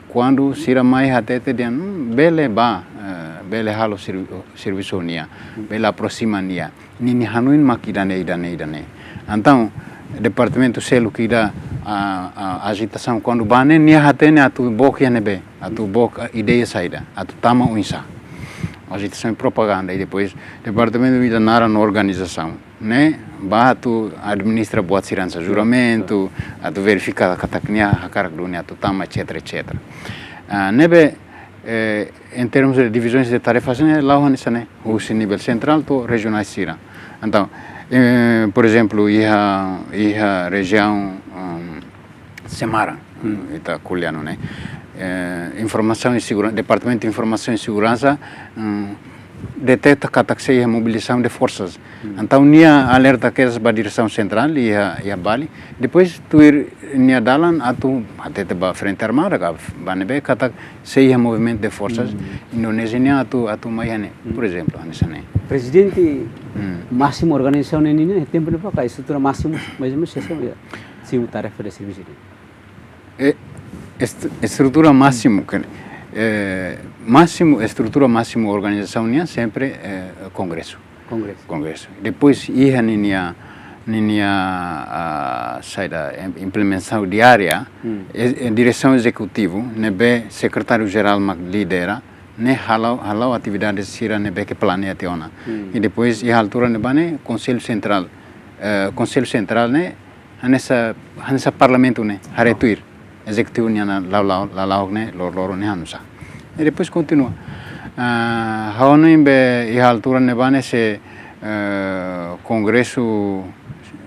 kuandu sira mai hatete dehan, "Hmm, bele bá, eh, bele halo servi-, servisu nia, hmm, bele aproxima nia. Ninia hanoin mak ida-ne'e, ida-ne'e, ida-ne'e." Entaun, departamentu seluk ida, a, a, ajitasaun kuandu bá ne'e, nia hatene atu book iha ne'ebé, atu book, a, ideia saida, atu tama oinsá. Ajitasaun i propaganda, i depois departamentu ida naran organizasaun. Ne'e, bá atu administra buat sira hanesan juramentu, atu verifika katak nia hakarak duni atu tama, et cetera, et cetera. Ah, ne'ebé, eh, em termos de divisões de tarefas ne'e, la'o hanesan ne'e, husi nivel sentrál to'o rejionais sira. Entaun, eh, por ezemplu, iha, iha rejiaun, um, Semarang, hmm, ita ko'alia ona ne'e. Eh, informasaun i seguran-, Departamentu Informasaun i Seguransa, hmm, deteta katak sei iha mobilizasaun de forsas. Hmm. Entaun, nia alerta kedas ba diresaun sentrál iha, iha Bali. Depois, tuir nia dalan atu hatete ba Frente Armada, ka ba ne'ebé katak sei iha movimentu de forsas, hmm, Indonézia nian atu, atu mai iha ne'e, hmm, por ezemplu, hanesan ne'e. Prezidente, hmm, másimu organizasaun ne'e nian, tempu ne'ebá ka estrutura másimu, mais ou menos, se chama, ya, simu tarefa de servisu ne'e. E est-, estrutura másimu, ke, eh, másimu, estrutura másimu organizasaun nian sempre, eh, kongresu. Kongresu. Kongresu. Depois, iha ninia, ninia, ah, saida, im-, implementasaun diária, hmm, e, e diresaun ezekutivu, ne'ebé sekretáriu jerál mak lidera, ne'e hala'o, hala'o atividade sira ne'ebé ke planeia tiha ona. Hmm. I depois iha altura ne'ebá ne'e Konsellu Sentrál, eh, Konsellu Sentrál ne'e hanesan, hanesan Parlamentu ne'e haree tuir. Ezekutivu nian la'o, la'o, la'o, la'o ne'e, lor-, loron ne'e halo nu'usá. I depois kontinua. Ah, ha'u hanoin be iha altura ne'ebá ne'e se, eh, Kongresu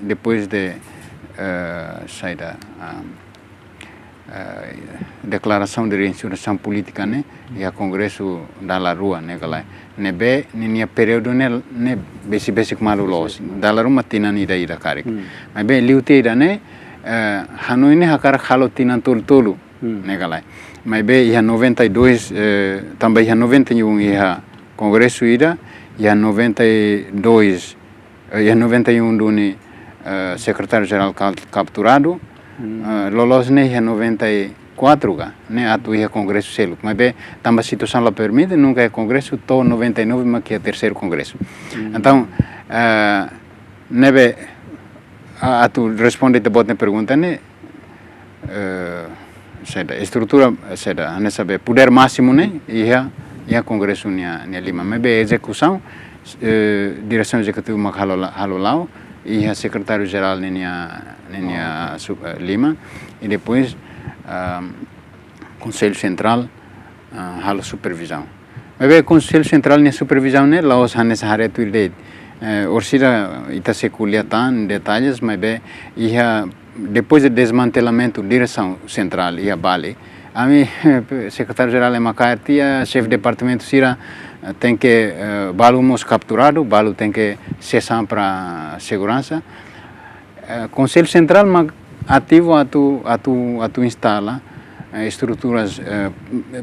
depois de, eh, saida, ah, eh, deklarasaun de reinsurreisaun polítika ne'e, iha Kongresu dala rua ne'e ka lae. Ne'ebé ninia períodu ne'e, ne'e besik-besik malu loos. Besik-besik malu. Dala ruma tinan ida-ida karik. Hmm. Maibé liu tiha ida-ne'e, eh, hanoin ne'e hakarak halo tinan tolu-tolu. Hmm. Ne'e ka lae. Maibé iha noventa e dois, eh, tanba iha noventa e um iha Kongresu ida, iha noventa e dois, eh, iha noventa e um duni, eh, Sekretáriu Jerál kap-, kapturadu, hmm, eh, loloos ne'e iha noventa e quatro ka, ne'e atu iha Kongresu seluk. Maibé tanba situasaun la permite, nunka iha Kongresu, to'o noventa e nove mak iha terseiru Kongresu. Hmm. Entaun, eh, ne'ebé, a-, atu responde ita-boot nia pergunta ne'e, eh, saida, estrutura, saida, hanesan be podér másimu ne'e iha, iha Kongresu nia, nia liman. Maibé ezekusaun, eh, diresaun ezekutivu mak halo la-, halo la'o, iha Sekretáriu Jerál ninia, ninia su-, eh, liman, i depois, ah, Konsellu Sentrál, ah, halo supervizaun. Maibé Konsellu Sentrál nia supervizaun ne'e la'ós hanesan haree tuir de'it. Eh, orsida ita sei ko'alia tan detalles, maibé iha depois de desmantelamentu diresaun sentrál iha Bali, ami, eh, Sekretáriu Jerál ema kaer tiha, xefe departamentu sira, eh, tenke, eh, balu mós kapturadu, balu tenke sesa para seguransa. Eh, Konsellu Sentrál mak ativu atu, atu, atu instala, eh, estruturas, eh,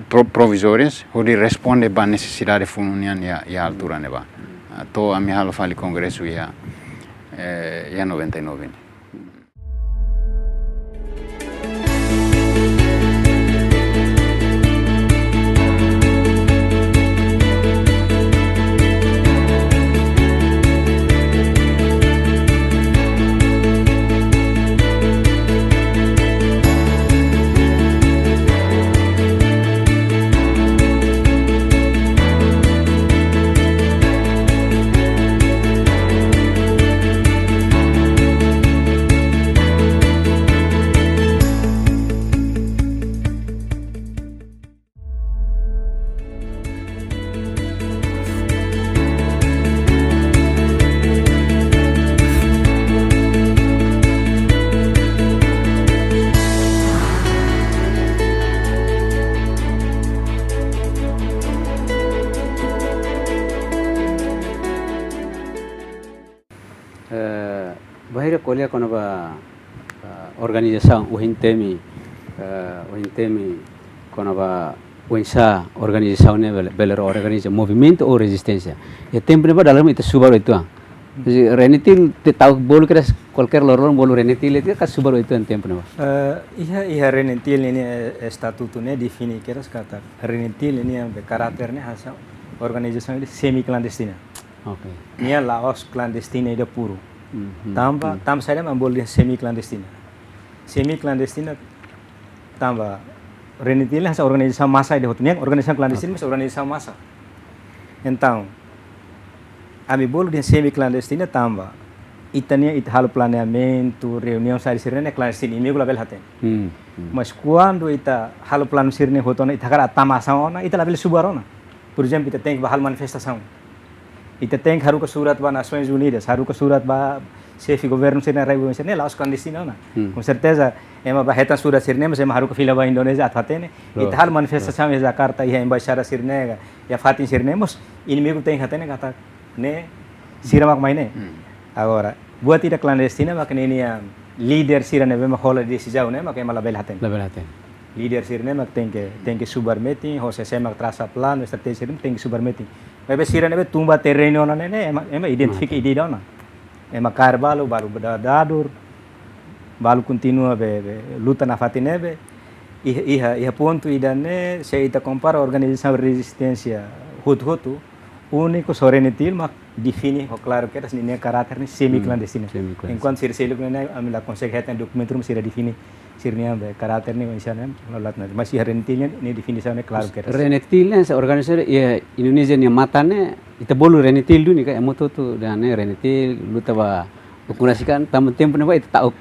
pro-, provizórias hodi responde ba nesesidade funu nian iha, iha altura ne'ebá. Ah, to'o ami halo fali Kongresu iha, eh, iha noventa e nove. Eh, bainhira ko'alia kona-ba, eh, organizasaun ohin temi, eh, ohin temi kona-ba oinsá organizasaun ne'e bele, bele organiza movimentu ou rezisténsia. Iha tempu ne'ebá dala ruma ita subar uitoan. Jadi, RENETIL ita tau bolu kedas kualkér loron bolu RENETIL ita ka subar uitoan tempu ne'ebá. Eh, iha, iha RENETIL ninia, eh, estatutu ne'e define kedas katak RENETIL ninia be karáter ne'e hanesan organizasaun ida semi-klandestina. Oke. Nia la'ós klandestina ida puru. Mhm. Tanba, mhm, tanba saida mak bolu dehan semi-klandestina? Semi-klandestina tanba RENETIL hanesan organizasaun massa ida hotu. Nia organizasaun klandestina, oke, mas organizasaun massa. Entaun, ami bolu dehan semi-klandestina tanba ita-nia, ita halo planeamentu, reuniaun saida sira-ne'e klandestina, inimigu labele hatene. Hmm, hmm. Mas kuandu ita halo planu sira-ne'e hotu ona, ita hakarak tama asaun ona, ita labele subar ona. Porezemplu, ita tenke bá halo manifestasaun. Ita tenke haruka surat ba Nasoins Unidas, haruka surat ba xefe governu sira-ne'e, rai governu sira-ne'e, la'ós klandestina ona. Hmm. Com certeza, ema bá hetan surat sira-ne'e, mas ema haruka fila ba Indonézia atu hatene. Loos. Ita halo manifestasaun iha Jakarta, iha embaixada sira-ne'e, iha fatin sira-ne'e, mas inimigu tenke hatene katak ne'e sira mak mai ne'e. Hmm. Agora, buat ida klandestina mak ne'e ninia líder sira ne'ebé mak hola desizaun ne'e mak ema labele hatene. Labele hatene. Líder sira-ne'e mak tenke, tenke subar metin, ho sé-sé mak trasa planu, estratéjia sira-ne'e tenke subar metin. Maibé sira ne'ebé tun ba terrenu ona ne'e, ne'e ema, ema identifika, mate, ida-idak ona. Ema kaer balu, balu beda dadur, balu kontinua be, be luta nafatin ne'ebé. Iha, iha, iha pontu ida-ne'e, se ita kompara organizasaun rezisténsia hotu-hotu, Úniku só RENETIL mak define ho klaru kedas ninia karáter ne'e semi-klandestina. Semi-klandestina. Enkuantu sira seluk ne'e ami la konsege hetan dokumentu ruma sira define sira-nia be karáter ne'e oinsá ne'e, la, la, mas iha RENETIL ne'e, nia definisaun ne'e klaru kedas. RENETIL ne'e se organiza iha Indonézia nia matan ne'e, ita bolu RENETIL duni ka, ema hotu-hotu dehan ne'e RENETIL luta ba demokrasi kan, tanba tempu ne'ebá ita ta'uk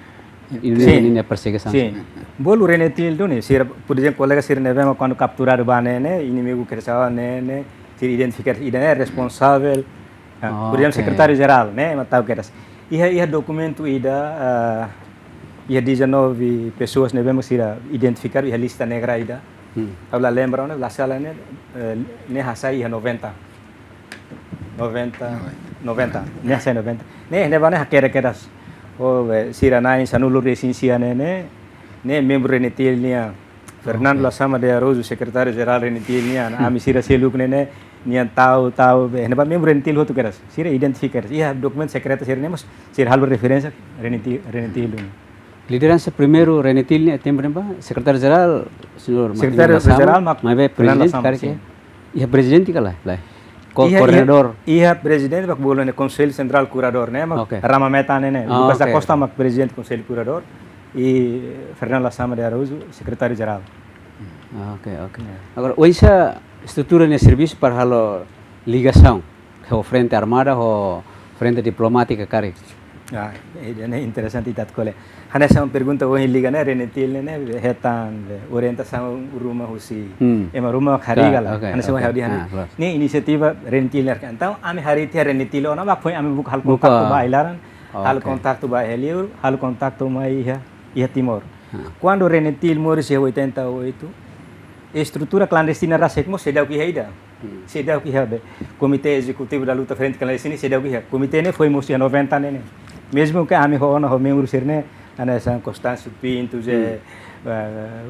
Indonézia ninia persegisaun. Sin. Bolu RENETIL duni, sira, por ezemplu, kolega sira ne'ebé mak kuandu kapturadu ba ne'e, ne'e, inimigu kedas ne'e, ne'e, sira identifika ida ne'e responsavel. Ah, por ezemplu, sekretáriu jerál ne'e, mak ta'uk kedas. Iha, iha dokumentu ida, ah, iha dezanove pesoas ne'ebé mak sira identifika iha lista negra ida. Hmm. Ha'u la lembra ona, la sala ne'e, eh, ne'e hasai iha noventa. Noventa, noventa. Ne'e hasai noventa. Ne'e, ne'ebá ne'e hakerek kedas. Oh, eh, sira na'in sanulu-resin-sia ne'e, ne'e, ne'e membru RENETIL nian. Fernando Lasama de Araújo, sekretáriu jerál RENETIL nian. Ami sira seluk ne'e, ne'e, nian ta'uk, ta'uk, be, ne'ebá membru RENETIL hotu kedas. Sira identifika kedas. Iha dokumentu sekretu sira-ne'e mós, sira halo referénsia RENETIL, RENETIL duni. Lideransa primeiru RENETIL ne'e tempu ne'ebá, sekretáriu jerál, señór Martinho Lasama, jerál mak maibé Fernando prezidente Lasama, karik sin. Iha prezidente ka lae, lae. Ko-, iha, iha, koordenadór. Iha prezidente mak bolu ne'e Konsellu Sentrál Kuradór ne'e, mak Rama Metan ne'e, ne'e. Ah, Lucas da Costa mak prezidente Konsellu Kuradór, i Fernando Lasama de Araújo, sekretáriu jerál. Ah, oke, oke. Ya. Agora, oinsá estrutura nia servisu para halo ligasaun ho frente armada, ho frente diplomátika karik? Ah, ida-ne'e interesante ita ko'alia. Hanesan pergunta ohin liga ne'e, RENETIL ne'e, ne'e, hetan, be, orientasaun ruma husi. Hmm. Ema ruma harii ka lae. Oke, hanesan oke. Ha'u dehan. Ah, loos. Ne'e inisiativa RENETIL ne'e. Entaun, ami harii tiha RENETIL ona, mak foin ami buka halo kontaktu ba ai-laran, halo kontaktu ba iha liur, halo kontaktu mai iha, iha Timor. Ah. Kuandu RENETIL moris iha oitenta e oito, estrutura klandestina rasik mós seidauk iha ida. Hmm. Seidauk iha be Komité Ezekutivu da Luta Frente Klandestina, seidauk iha. Komité ne'e foin mosu iha noventa ne'e, ne'e. Mezmu ke ami ho ona ho membru sira-ne'e, hanesan Constâncio Pinto, José, eh,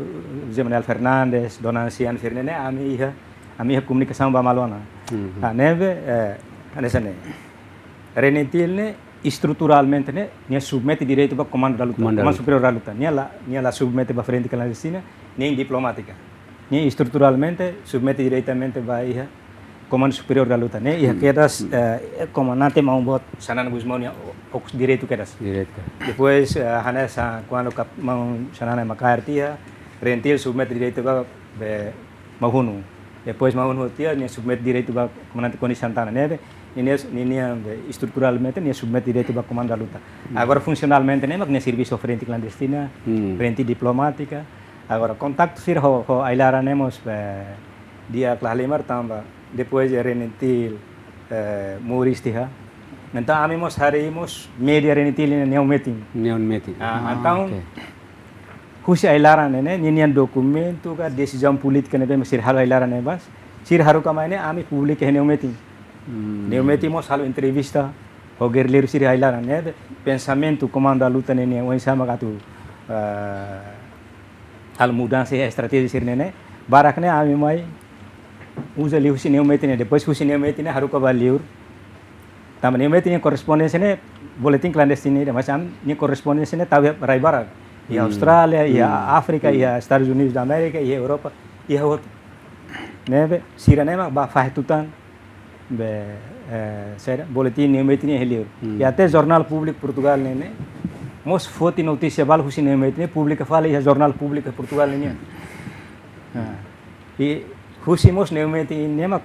José Manuel Fernandes, Dona Anciana sira-ne'e, ne'e, ami iha, ami iha komunikasaun ba malu ona. Hmm. Ah, ne'ebé, eh, hanesan ne'e. RENETIL ne'e estruturalmente ne'e, nia submete diretu ba Komandu da Luta, Komandu da Luta. Komandu Superiór da Luta. Nia la, nia la submete ba Frente Klandestina, nein diplomátika. Nia estruturalmente submete diretamente ba iha Komandu Superiór da Luta. Ne'e iha kedas, eh, komandante maun boot Xanana Gusmão nia o-, okos diretu kedas. Diretu. Depois, eh, hanesan kuandu kap-, maun Xanana mak kaer tiha, RENETIL submete diretu ba be Mahunu. Depois Mahunu tiha, nia submete diretu ba Komandante Konis Santana, ne'ebé, ninia, ninia, be, estruturalmente, nia submete diretu ba Komandu da Luta. Hmm. Agora, funsionalmente, ne'e, mak nia servisu frente klandestina, hmm, frente diplomátika. Agora, kontaktu sira ho, ho ai-laran ne'e mós, be, di'ak la halimar tanba, depois de RENETIL, eh, moris tiha. Entaun, ami mós harii mós média RENETIL ne'e neon metin. Neon metin. Ah, ah, entaun, oke. Husi ai-laran ne'e, ne'e, ninia dokumentu ka desizaun polítika ne'ebé mak sira halo ai-laran ne'ebá, sira haruka mai ne'e, ami publika iha neon metin. Hmm. Neon metin mós halo entrevista ho gerrilleiru sira ai-laran ne'e, be, pensamentu Komandu da Luta ne'e, ne'e, oinsá mak atu, ah, halo mudansa iha estratéjia sira-ne'e, ne'e, barak ne'e ami mai uza liuhusi neon metin ne'e, depois husi neon metin ne'e haruka ba liur. Tanba neon metin nia korrespondénsia ne'e boletin klandestinu ida, mas ami-nia korrespondénsia ne'e tau iha rai barak. Iha, hmm, Austrália, iha, hmm, Áfrika, hmm, iha Estadus Unidus da Amérika, iha Europa, iha hotu. Ne'ebé, sira-ne'e mak bá fahe tutan, be, eh, sira, boletin neon metin ne'e iha liur. Hmm. I até jornál públiku Portugál ne'e, ne'e, mós foti notísia balu husi neon metin ne'e, publika fali iha jornál públiku Portugál ne'e. Hmm. Ah. I husi mós neon metin ne'e mak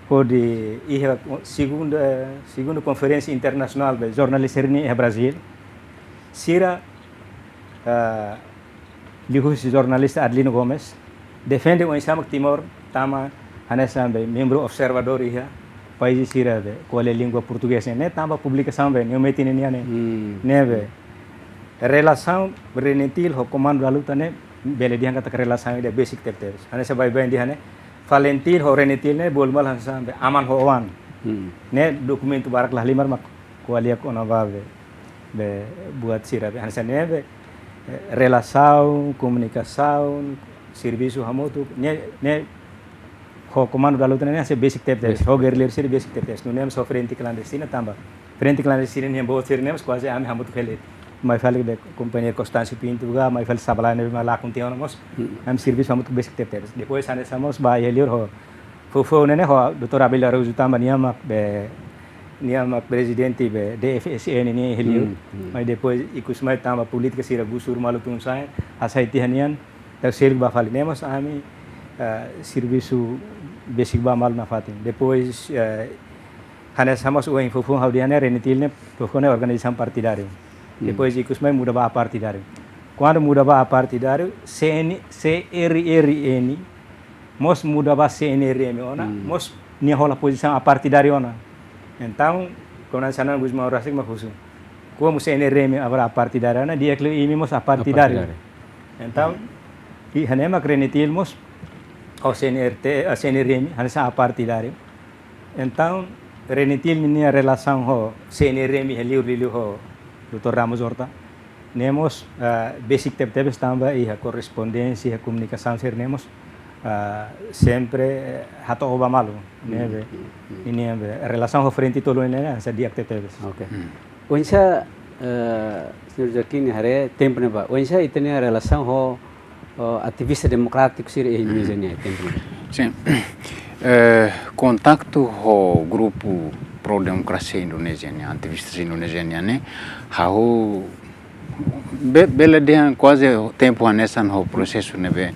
hodi iha segunda, segunda konferénsia internasionál be jornalista ne'e iha Brazíl. Sira, ah, liuhusi jornalista Adelino Gomes, defende oinsá mak Timor tama hanesan be membru observadór iha país sira be ko'alia língua portugés ne'e, tanba publikasaun be neon metin ne'e nian ne'e. Hmm. Ne'ebé, relasaun RENETIL ho Komandu da Luta ne'e, bele dehan katak relasaun ida besik tebetebes. Hanesan baibain dehan ne'e, FALINTIL ho RENETIL ne'e, bolu malu hanesan be aman ho oan. Hmm. Ne'e dokumentu barak la halimar mak ko'alia kona-ba be, be buat sira be. Hanesan ne'ebé, eh, relasaun, komunikasaun, servisu hamutuk, ne'e, ne'e ho Komandu da Luta ne'e, ne'e hanesan besik tebetebes. Besik. Ho gerrilleiru sira besik tebetebes. Nune'e mós ho frente klandestina tanba. Frente klandestina nian boot sira-ne'e mós kuaze ami hamutuk hela. Mai fali be kompañeiru Constâncio Pinto ka, mai fali Sabalae ne'ebé mak lakon tiha ona mós. Hmm. Ami servisu hamutuk besik tebetebes. Depois hanesan mós ba iha liur ho Foufoun ne'e ho doutór Abel Araújo tanba nia mak be, nia mak prezidente be D F S N nian iha liur. Hmm, hmm. Mas depois ikus mai tanba polítika sira gusur malu tun sai, hasai tiha nian, tau seluk ba fali. Ne'e mós ami, eh, servisu besik ba malu nafatin. Depois, eh, hanesan mós ohin foufoun ha'u dehan ne'e RENETIL ne'e, foufoun ne'e organizasaun partidáriu. Hmm. Depois ikus mai muda ba apartidáriu. Kuandu muda ba apartidáriu, C N, C R R N, mós muda ba C N R M ona, hmm, mós nia hola pozisaun apartidáriu ona. Entaun, Komandante Xanana Gusmão rasik mak husu. Komu C N R M agora apartidáriu ona, di'ak liu imi mós apartidáriu. Apartidáriu. Entaun, hmm, iha ne'e mak RENETIL mós, ho C N R T, eh, C N R M, hanesan apartidáriu. Entaun, RENETIL ninia relasaun ho C N R M iha liur liuliu ho doutór Ramos Horta. Ne'e mós, ah, besik tebetebes tanba iha korrespondénsia, iha komunikasaun sira ne'e mós, ah, sempre, eh, hato'o ba malu, ne'ebé, hmm, hmm, hmm, ninia be, relasaun ho frente tolu ne'e hanesan di'ak tebetebes. Oke. Hmm. Oinsá, eh, señór Joaquim haree tempu ne'e ba. Oinsá ita-nia relasaun ho, ho ativista demokrátiku sira iha Indonézia nian iha tempu ne'e? Sin. Eh, kontaktu ho grupu pro-demokrasia Indonézia nian, ativista Indonézia nian ne'e, ha'u be-, bele dehan kuaze tempu hanesan ho prosesu ne'ebé,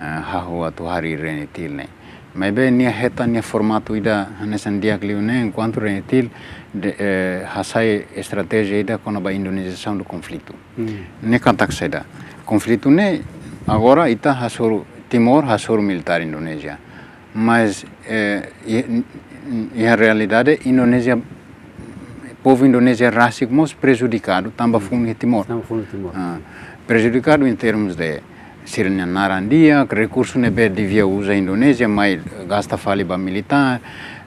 eh, ha'u atu harii RENETIL ne'e. Maibé nia hetan nia formatu ida hanesan di'ak liu ne'e, enkuantu RENETIL de, eh, hasai estratéjia ida kona-ba indonezasaun do konflitu. Hmm. Ne'e katak saida? Konflitu ne'e agora ita hasoru, Timor hasoru militár Indonézia. Mas, eh, i-, n-, n-, iha realidade Indonézia, povu Indonézia rasik mós prejudikadu tanba, hmm, funu iha Timor. Tanba funu Timor. Ah, prejudikadu em termos de sira-nia naran di'ak, rekursu ne'ebé devia uza Indonézia, mai gasta fali ba militár,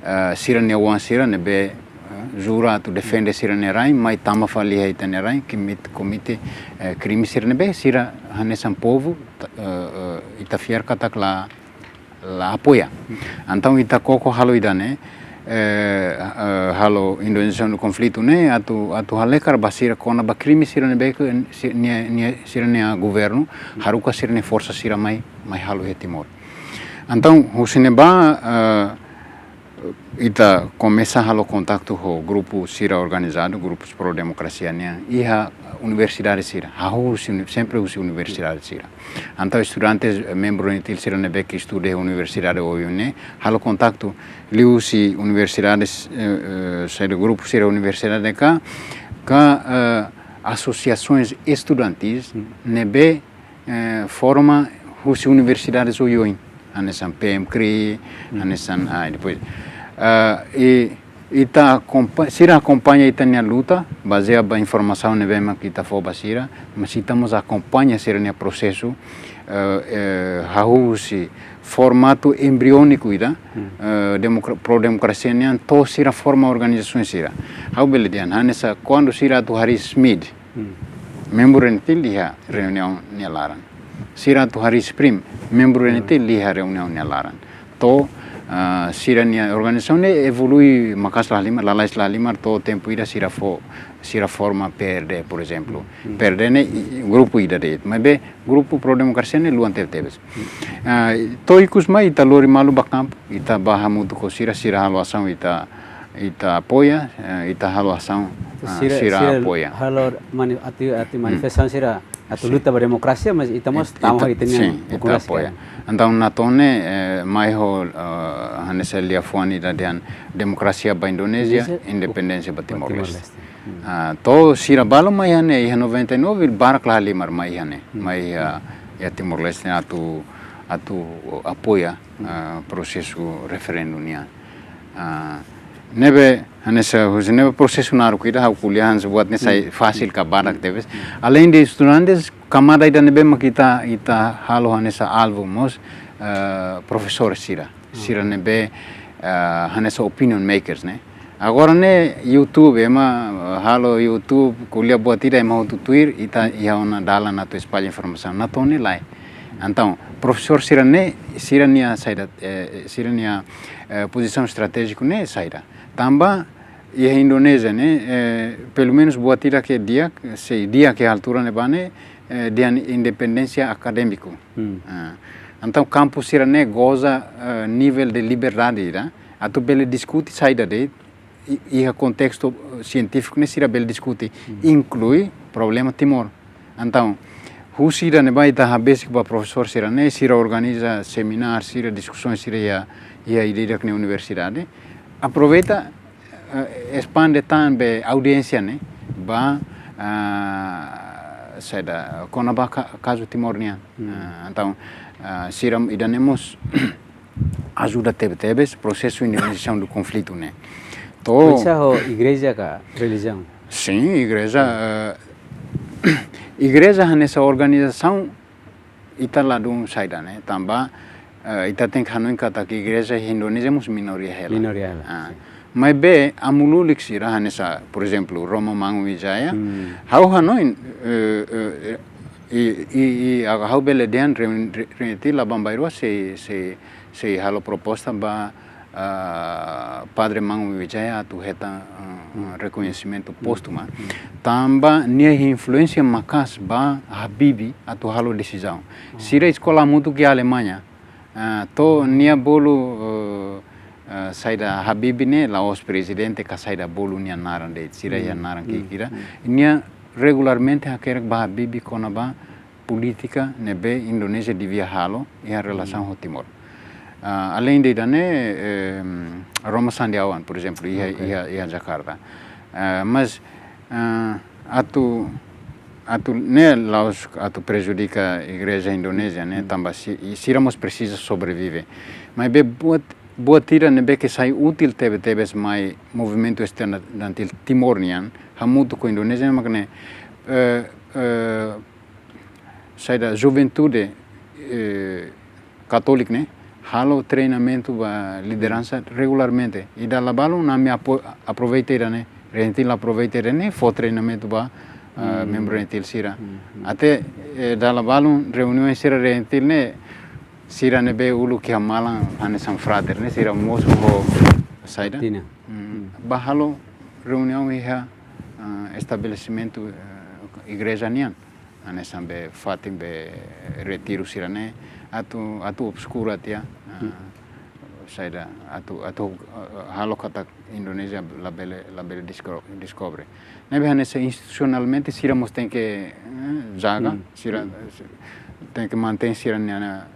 eh, sira-nia oan sira ne'ebé, eh, jura atu defende sira-nia rain, mai tama fali iha ita-nia rain, komete, komete, eh, krime sira ne'ebé, sira hanesan povu, ta-, eh, eh, ita fiar katak la, la apoia. Entaun ita koko halo ida-ne'e, eh, eh, halo indonezasaun do konflitu ne'e, atu, atu halekar ba sira kona-ba krime sira ne'ebé ke si-, nia, nia, sira-nia governu, haruka sira-nia forsa sira mai, mai halo iha Timor. Entaun, husi ne'ebá, eh, ita komesa halo kontaktu ho grupu sira organizadu, grupus pro-demokrasia nian, iha universidade sira. Ha'u husi uni-, sempre husi universidade sira. Entaun estudantes, eh, membru RENETIL sira ne'ebé ke estuda iha universidade oioin ne'e, halo kontaktu liuhusi universidades, eh, eh, saida, grupu sira universidade ka, ka, eh, asosiasoens estudantis, hmm, ne'ebé, eh, forma husi universidades oioin, hanesan P M kri, hmm, hanesan, ah, depois, ah, i ita akompa-, sira akompaña ita-nia luta, bazeia ba informasaun ne'ebé mak ita fó ba sira, mas ita mós akompaña sira-nia prosesu, eh, eh, hahú husi formatu embrióniku ida, hmm, eh, demokra-, pro-demokrasia nian, to'o sira forma organizasaun sira. Ha'u bele dehan, hanesan kuandu sira atu harii SMID, hmm, membru RENETIL iha reuniaun nia laran. Sira atu harii SPRIM, membru, hmm, RENETIL iha reuniaun nia laran. To'o, ah, sira-nia organizasaun ne'e evolui maka'as la halimar, lalais la halimar, to'o tempu ida sira fó, sira forma P R D, por ezemplu. Hmm. P R D ne'e i-, grupu ida de'it, maibé grupu pro-demokrasia ne'e luan tebetebes. Hmm. Ah, to'o ikus mai ita lori malu ba kampu, ita bá hamutuk ho sira, sira halo asaun ita, ita apoia, eh, ita halo asaun, ah, sira, sira sira apoia. Halo mani-, ati, ati, hmm, manifestasaun sira atu, sin, luta ba demokrasia, mas ita mós, it-, tama ita, ita-nia, sin, ita demokrasia apoia. Entaun Natone, eh, mai ho, eh, hanesan liafuan ida dehan demokrasia ba Indonézia, Indonézia, independénsia ba, ba Timor-Leste. Timor-Leste. Hmm. Ah, to'o sira balu mai iha ne'e, iha noventa e nove, barak la halimar mai iha ne'e, hmm, mai iha, iha Timor-Leste atu, atu apoia, hmm, ah, prosesu referendu nian. Ah, ne'ebé, hanesan husi ne'ebé prosesu naruk ida, ha'u ko'alia hanesan buat ne'e sai, hmm, fasil ka badak, hmm, tebes. Aleinde estudantes, kamada ida ne'ebé mak ita, ita halo hanesan alvu mós, eh, profesór sira. Hmm. Sira ne'ebé, eh, hanesan opinion makers, ne'e. Agora ne'e YouTube, ema, eh, halo YouTube, ko'alia buat ida, ema hotu tuir, ita iha ona dalan atu espalla informasaun. Natone lae. Entaun, profesór sira-ne'e, sira-nia saida, eh, sira-nia, eh, pozisaun estratéjiku ne'e saida. Tanba iha Indonézia ne'e, eh, pelumenus buat ida ke di'ak, sei di'ak iha altura ne'ebá ne'e, eh, dehan independénsia akadémiku. Hmm. Ah, Entaun, kampu sira-ne'e goza, eh, nivel de liberdade ida atu bele diskute saida de'it, i-, iha kontestu, eh, sientífiku ne'e sira bele diskute, inklui problema Timor. Entaun, husi ida-ne'ebá ita habesik ba profesór sira-ne'e, sira organiza semináriu, sira diskusaun sira iha, iha ida-idak nia universidade. Aproveita, eh, espande tan be audiénsia ne'e ba, ah, saida, kona-ba ka-, kazu Timor nian. Ah, entaun, ah, sira ida-ne'e mós ajuda tebe-tebes prosesu indemnizasaun do konflitu ne'e. To'o Oinsá ho igreja ka relijiaun? Sin, igreja, eh, igreja hanesan organizasaun ita ladún saida ne'e, tanba, eh, ita tenke hanoin katak igreja Indonézia mós minoria hela. Minoria hela, ah, sin. Maibé, amu lulik sira hanesan, por ezemplu, Romo Mangunwijaya, ha'u hanoin, eh, eh, i, i, i, ha'u bele dehan reun-, re-, reunir la bambairua sei, sei, sei halo proposta ba, ah, Padre Mangunwijaya atu hetan, ah, rekoñesimentu póstuma. Tanba nia influénsia maka'as ba Habibie atu halo desizaun. Sira eskola hamutuk iha Alemaña. Ah, to'o nia bolu, eh, eh, saida, Habibie ne'e la'ós prezidente ka saida bolu nia naran de'it, sira iha naran kira-kira. Nia regularmente hakerek ba Habibie kona-ba polítika ne'ebé Indonézia devia halo iha relasaun ho Timor. Ah, além de ida-ne'e, eh, Roma Sandiawan, por ezemplu, iha, iha, iha Jakarta. Ah, mas, ah, atu, atu ne'e la'ós atu prejudika igreja Indonézia ne'e, tanba si-, i sira mós presiza sobrevive. Maibé buat, buat ida ne'ebé ke sai útil tebe-tebes mai movimentu estudantil Timor nian hamutuk ho Indonézia mak ne'e, eh, eh, saida, juventude, eh, katólika ne'e halo treinamentu ba lideransa regularmente. I dala balun ami apo-, aproveita ida-ne'e, Regentil aproveita ida-ne'e fó treinamentu ba, ah, membru Regentil sira. Até, eh, dala balun reuniaun sira Regentil ne'e, sira ne'ebé uluk iha malan hanesan frater ne'e, sira mós ho saida. Ba halo reuniaun iha, ah, estabelesimentu, eh, igreja nian. Hanesan be fatin be retiru sira-ne'e, atu, atu obskura tiha, ah, saida, atu, atu, ah, halo katak Indonézia labele, labele disko-, deskobre. Ne'ebé hanesan institusionalmente sira mós tenke, eh, jaga, sira, eh, tenke mantein sira-nia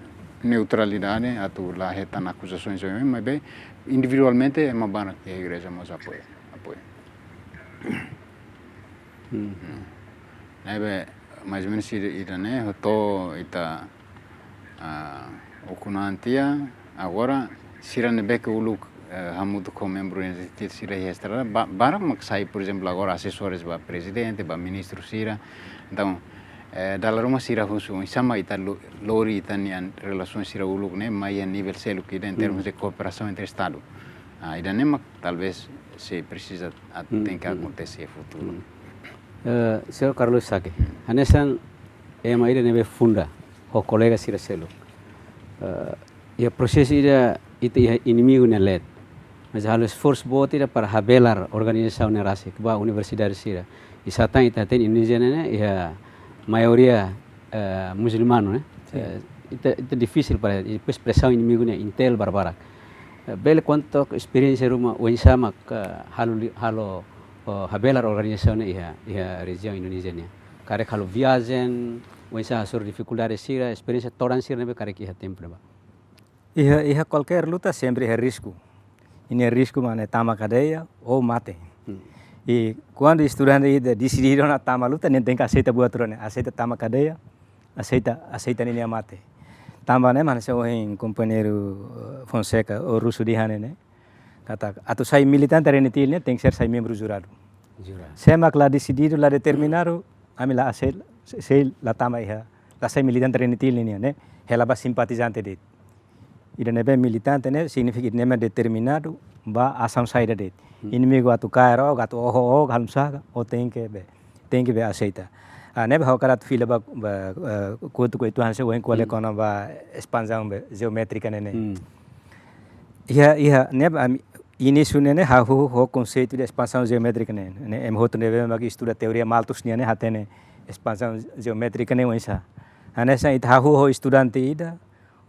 neutralidade, atu la hetan akuzasoens, maibé individualmente ema barak iha igreja mós apoia, apoia. Ne'ebé, mais ou menos ida, ida-ne'e, to'o ita, ah, ukun-an tiha, agora, sira ne'ebé ke uluk, eh, hamutuk ho membru Regentil sira iha estrada, ba-, barak mak sai, por ezemplu, agora asesores ba prezidente, ba ministru sira. Entaun, eh, dala ruma sira husu, oinsá mak ita lo-, lori ita-nia relasaun sira uluk ne'e, mai iha nivel seluk ida, em termos de cooperação entre Estado. Ah, ida-ne'e mak talvez sei presiza, ah, tenke akontese iha futuru. Eh, señór Carlos Sake, hanesan ema ida ne'ebé funda ho kolega sira seluk. Eh, iha prosesu ida ita iha inimigu nia leet. Mas halo esforsu boot ida para habelar organizasaun ne'e rasik ba universidade sira. I sá tan ita hatene Indonézia ne'e iha maioria, eh, musulmanu, ne'e? Sin. Eh, ita, ita difisil para, i depois presaun inimigu ne'e intel barbarak. Eh, bele konta esperiénsia ruma oinsá mak, eh, halo li-, halo, oh, habelar organizasaun ne'e iha, iha rejiaun Indonézia nian. Karik halo viajen, oinsá hasoru difikuldade sira, esperiénsia todan sira ne'ebé karik iha tempu ne'ebá. Iha, iha kualkér luta sempre iha risku. Nia risku mak ne'e tama kadeia ou mate. I kuandu estudante ida deside ona tama luta, nia tenke aseita buat rua ne'e, aseita tama kadeia, aseita, aseita ninia mate. Tanba ne'e mak hanesan ohin kompañeiru, eh, Fonseca ou Rusu dehan ne'e, katak atu sai militante Regentil ne'e tenke ser sai membru juradu. Juradu. Se ema la deside, la determina, ami la aseita, se, sei la tama iha, la sai militante Regentil nian ne'e, hela ba simpatizante de'it. Ida ne'ebé militante ne'e signifika ida ne'ebé determinadu ba asaun saida de'it. Inimigu atu kaer ó, atu oho ó, halo saida, ó tenke be, tenke be aseita. Ah, ne'ebé ha'u hakarak atu fila ba, ba, eh, kotuk uitoan se ohin ko'alia kona-ba espansaun be jeométrika ne'e ne'e. Iha, iha, ne'ebé ami, inísiu ne'e ne'e hahú ho konseitu de espansaun jeométrika ne'e. Ne'e ema hotu ne'ebé mak estuda teoria Malthus nian ne'e hatene espansaun jeométrika ne'e oinsá. Hanesan ita hahú ho estudante ida,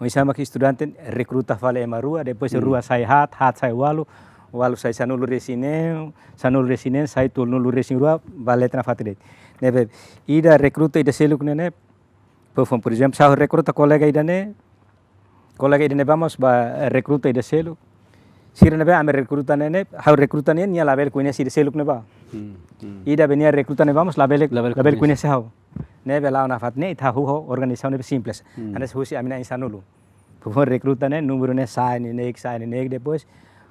Oinsá mak estudante rekruta fali ema rua, depois rua sai haat, haat sai ualu, ualu sai sanulu-resin-neen, sanulu-resin-neen sai tolunulu-resin-rua, ba leten nafatin de'it. Ne'ebé, ida rekruta ida seluk ne'e ne'e, por favor, por ezemplu, se ha'u rekruta kolega ida ne'e, kolega ida ne'ebá mós bá rekruta ida seluk. Sira ne'ebé ami rekruta ne'e ne'e, ha'u rekruta ne'e, nia labele koñese ida seluk ne'ebá. Hmm, hmm. Ida be nia rekruta ne'ebá mós labele, labele koñese ha'u. Ne'ebé la'o nafatin ne'e, ita hahú ho organizasaun ne'ebé simples. Hmm. Hanesan husi ami na'in sanulu. Por favor, rekruta ne'e, númeru ne'e sai neineik, sai neineik, depois,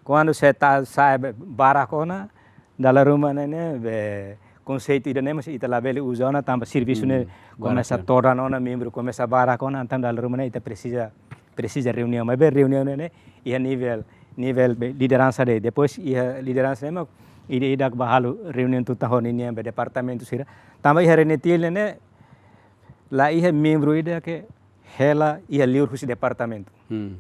kuandu se ta, sai be-, barak ona, dala ruma ne'e ne'e, be, konseitu ida ne'e mós ita labele uza ona tanba servisu ne'e komesa todan ona, membru komesa barak ona, entaun dala ruma ne'e ita presiza, presiza reuniaun. Maibé reuniaun ne'e ne'e iha nivel, nivel be, lideransa de'it. Depois iha lideransa ne'e mak ida-idak bá halo reuniaun tutan ho ninian be departamentu sira. Tanba iha RENETIL ne'e ne'e la iha membru ida ke hela iha liur husi departamentu. Hmm.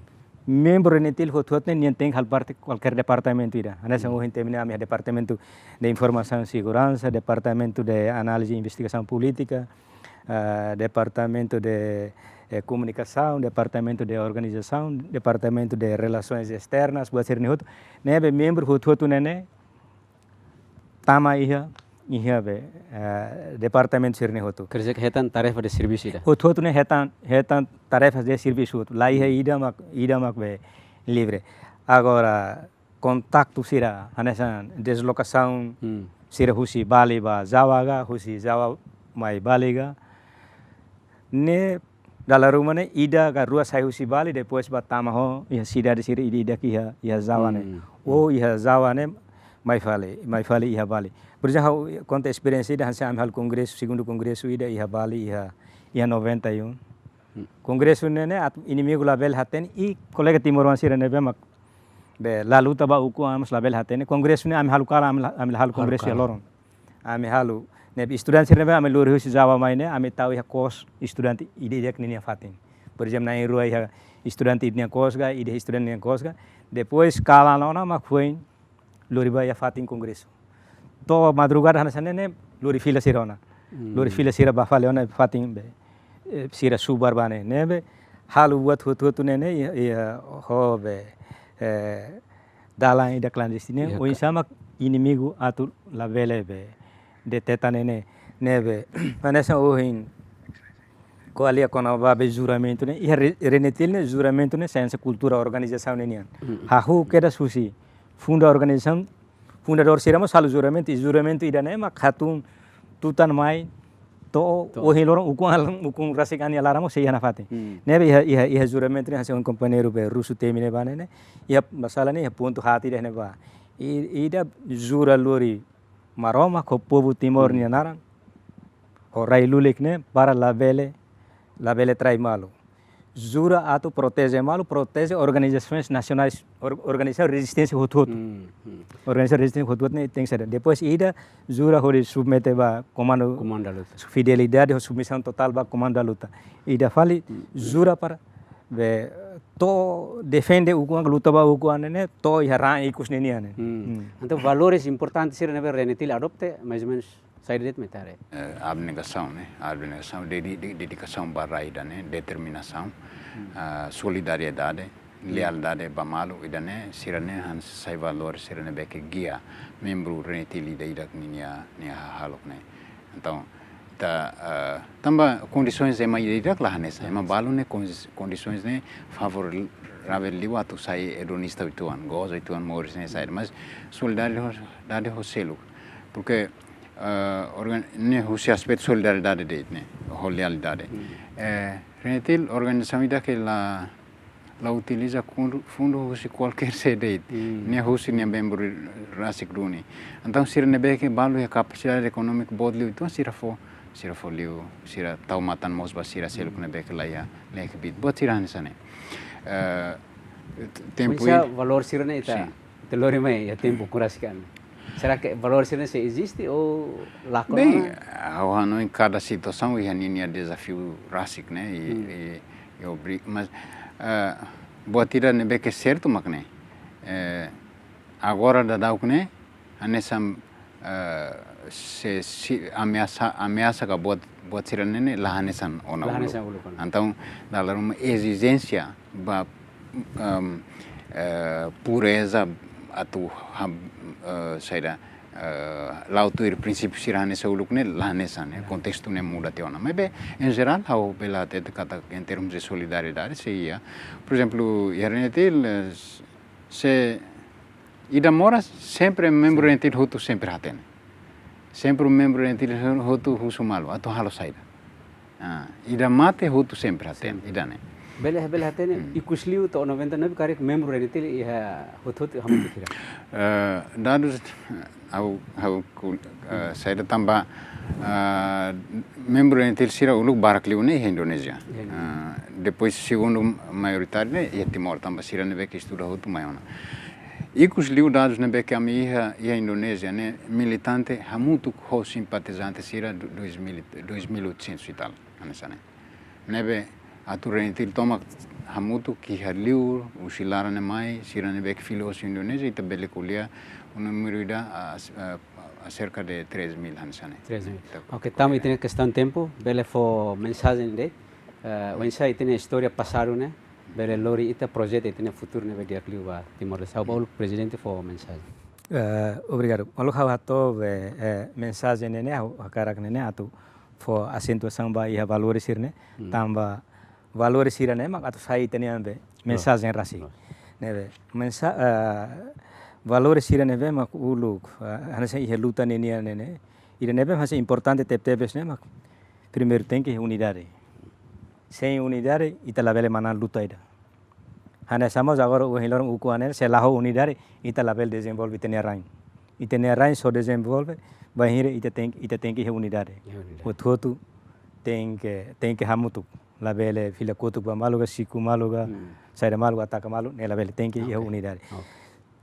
Membru RENETIL hotu-hotu ne'e nian tenke halo parte kualkér departamentu ida. Hanesan ohin temi ne'e ami iha Departamentu de Informasaun Seguransa, Departamentu de Análize e Investigasaun Polítika, ah, Departamentu de, eh, Komunikasaun, Departamentu de Organizasaun, Departamentu de Relasoens Esternas, buat sira-ne'e hotu. Ne'ebé membru hotu-hotu ne'e ne'e tama iha, iha be, eh, departamentu sira-ne'e hotu. Quer dizer que hetan tarefa de servisu ida. Hotu-hotu ne'e hetan, hetan tarefa de servisu hotu. La iha ida mak, ida mak be livre. Agora, kontaktu sira, hanesan deslokasaun sira husi Bali ba Jawa ka, husi Jawa mai Bali ka. Ne'e dala ruma ne'e ida ka rua sai husi Bali, depois bá tama ho iha sidade sira ida-idak iha, iha Jawa ne'e. Hmm. Ou iha Jawa ne'e mai fali, mai fali iha Bali. Por ezemplu, ha'u konta esperiénsia ida hanesan ami halo kongresu, segundu kongresu ida iha Bali, iha, iha noventa e um. Hmm. Kongresu ne'e ne'e atu inimigu labele hatene, i kolega timoroan sira ne'ebé mak be la luta ba ukun-an mós labele hatene. Kongresu ne'e ami halo kalan, ami la, ami la halo kongresu iha loron. Ami halo, ne'ebé estudante sira ne'ebé ami lori husi Jawa mai ne'e, ami tau iha kos estudante ida-idak ninia fatin. Por ezemplu, na'in-rua iha estudante ida-nia kos ka, ida estudante nia kos ka. Depois, kalan ona mak foin lori ba iha fatin kongresu. To'o madrugada hanesan ne'e ne'e, lori fila sira ona. Hmm. Lori fila sira bá fali ona fatin be, eh, sira subar ba ne'e. Ne'ebé, halo buat hotu-hotu ne'e ne'e, iha, iha ho be, eh, dalan ida klandestinu, oinsá mak inimigu atu labele be deteta ne'e ne'e, ne'ebé. Hanesan ohin ko'alia kona-ba be juramentu ne'e, iha re-, RENETIL ne'e juramentu ne'e sai hanesan kultura organizasaun ne'e nian. Mm. Hahú kedas husi funda organizasaun, fundadór sira mós halo juramentu, i juramentu ida ne'e mak hatun tutan mai to'o ohin loron ukun-an, ukun rasik an nia laran mós sei iha nafatin. Hmm. Ne'ebé iha, iha, iha juramentu ne'e hanesan kompañeiru be rusu temi ne'ebá ne'e ne'e. Iha masalah ne'e iha pontu haat ida ne'ebá. I, ida jura lori Maromak ho povu Timor nia naran. Ho rai lulik ne'e para labele, labele trai malu. Jura atu proteje malu, proteje organizasoens nasionais, or-, organizasaun rezisténsia hotu-hotu. Hmm, hmm. Organizasaun rezisténsia hotu-hotu ne'e tenke ser. Depois ida jura hodi submete ba komandu, komandu da luta. Fidelidade ho submisaun totál ba komandu da luta. Ida fali jura para be to'o defende ukun-an, luta ba ukun-an ne'e, to'o iha raan ikus ne'e nian ne'e. Hmm. Hmm. Entaun valores importantes sira ne'ebé RENETIL adopta, mais ou menos, saida de'it mak ita haree? Eh, abnegasaun, ne'e? Abnegasaun, de, de, de, dedikasaun ba rai ida ne'e, determinasaun, ah, solidariedade, lealdade ba malu, ida ne'e, sira ne'e hanesan sai valór sira ne'ebé ke gia membru RENETIL ida-idak ninia, nia hahalok ne'e. Entaun, ita, ah, tanba kondisoens ema ida-idak la hanesan, ema balu ne'e kondi-, kondisoens ne'e favorável liu atu sai hedonista uitoan, goza uitoan moris ne'e saida. Mas solidariedade ho, dade ho seluk. Porque, ah, organ-, ne'e husi aspetu solidariedade de'it ne'e, ho lealdade. Hmm. Eh, RENETIL organizasaun ida ke la, la utiliza kundu-, fundu husi kualkér sé de'it. Hmm. Ne'e husi nia membru rasik duni. Entaun sira ne'ebé ke balu iha kapasidade ekonómika boot liu, entaun sira fó, sira fó liu, sira tau matan-moos ba sira seluk ne'ebé ke la iha, la iha kbiit. Buat sira hanesan ne'e. Eh, tempu ida. Oinsá valór sira-ne'e ita, sin, ita lori mai iha tempu ukun rasik an? Será que valór sira-ne'e sei eziste ou lakon ona? Bem, ha'u hanoin kada situasaun iha ninia dezafiu rasik, ne'e? I, hmm, i, i obri-, mas, eh, buat ida ne'ebé ke sertu mak ne'e. Eh, agora daudauk ne'e, hanesan, eh, se, se ameasa, ameasa ka buat buat sira-ne'e la hanesan ona uluk. La hanesan uluk ona. Entaun, dala ruma ezijénsia ba, em, eh, pureza atu ha-, eh, saida, eh, la'o tuir prinsípiu sira hanesan uluk ne'e la hanesan, ne'e kontestu ne'e muda tiha ona. Maibé, em jerál, ha'u bele hatete katak em termos de solidariedade, sei iha. Por ezemplu, iha Renatil, eh, se ida moras, sempre membru Renatil hotu sempre hatene. Sempre membru Renatil hotu husu malu, atu halo saida. Ah, ida mate hotu sempre hatene, ida-ne'e. Bele, bele hatene, ikus liu to'o noventa e nove karik membru Renatil iha hotu-hotu hamutuk hira. Eh, dadus, ha'u, ha'u ku-, eh, saida tanba, ah, membru Renatil sira uluk barak liu ne'e iha Indonézia. Ah, depois segundu maioritáriu ne'e iha Timor, tanba sira ne'ebé ke estuda hotu mai ona. Ikus liu dadus ne'ebé ke ami iha, iha Indonézia ne'e militante hamutuk ho simpatizante sira du-, dois mil, dois mil e oitocentos e tal, hanesan ne'e. Ne'ebé atu Renatil tomak hamutuk iha liur, husi laran ne'e mai, sira ne'ebé ke fila hosi Indonézia, ita bele ko'alia, o númeru ida, a, a, acerca de três mil hanesan ne'e. Três mil. Oke, tanba ita-nia kestaun tempu, bele fó mensajen de'it, eh, oinsá ita-nia istória pasadu ne'e, bele lori ita projeta ita-nia futuru ne'ebé di'ak liu ba Timor-Leste. Ha'u ba uluk prezidente fó mensajen. Eh, obrigadu. Maluk, ha'u hato'o, eh, eh, mensajen ne'e ne'e, ha'u hakarak ne'e ne'e atu fó asentuasaun ba iha valores sira-ne'e, tanba valores sira-ne'e mak atu sai ita-nia be mensajen rasik. Ne'ebé, mensa-, eh, valores sira ne'ebé mak uluk, eh, hanesan iha luta ninian ne'e ne'e. Ida ne'ebé mak hanesan importante tebetebes ne'e mak primeiru tenke unidade. Sein unidade, ita labele manán luta ida. Hanesan mós agora ohin loron ukun an ne'e, se la ho unidade, ita labele dezenvolve ita-nia rain. Ita-nia rain só dezenvolve bainhira ita ten-, ita tenke iha unidade. Iha unidade. Hotu-hotu tenke, tenke hamutuk. Labele fila kotuk ba malu ka, siku malu ka, saida malu ka, ataka malu, ne'e labele, tenke iha unidade.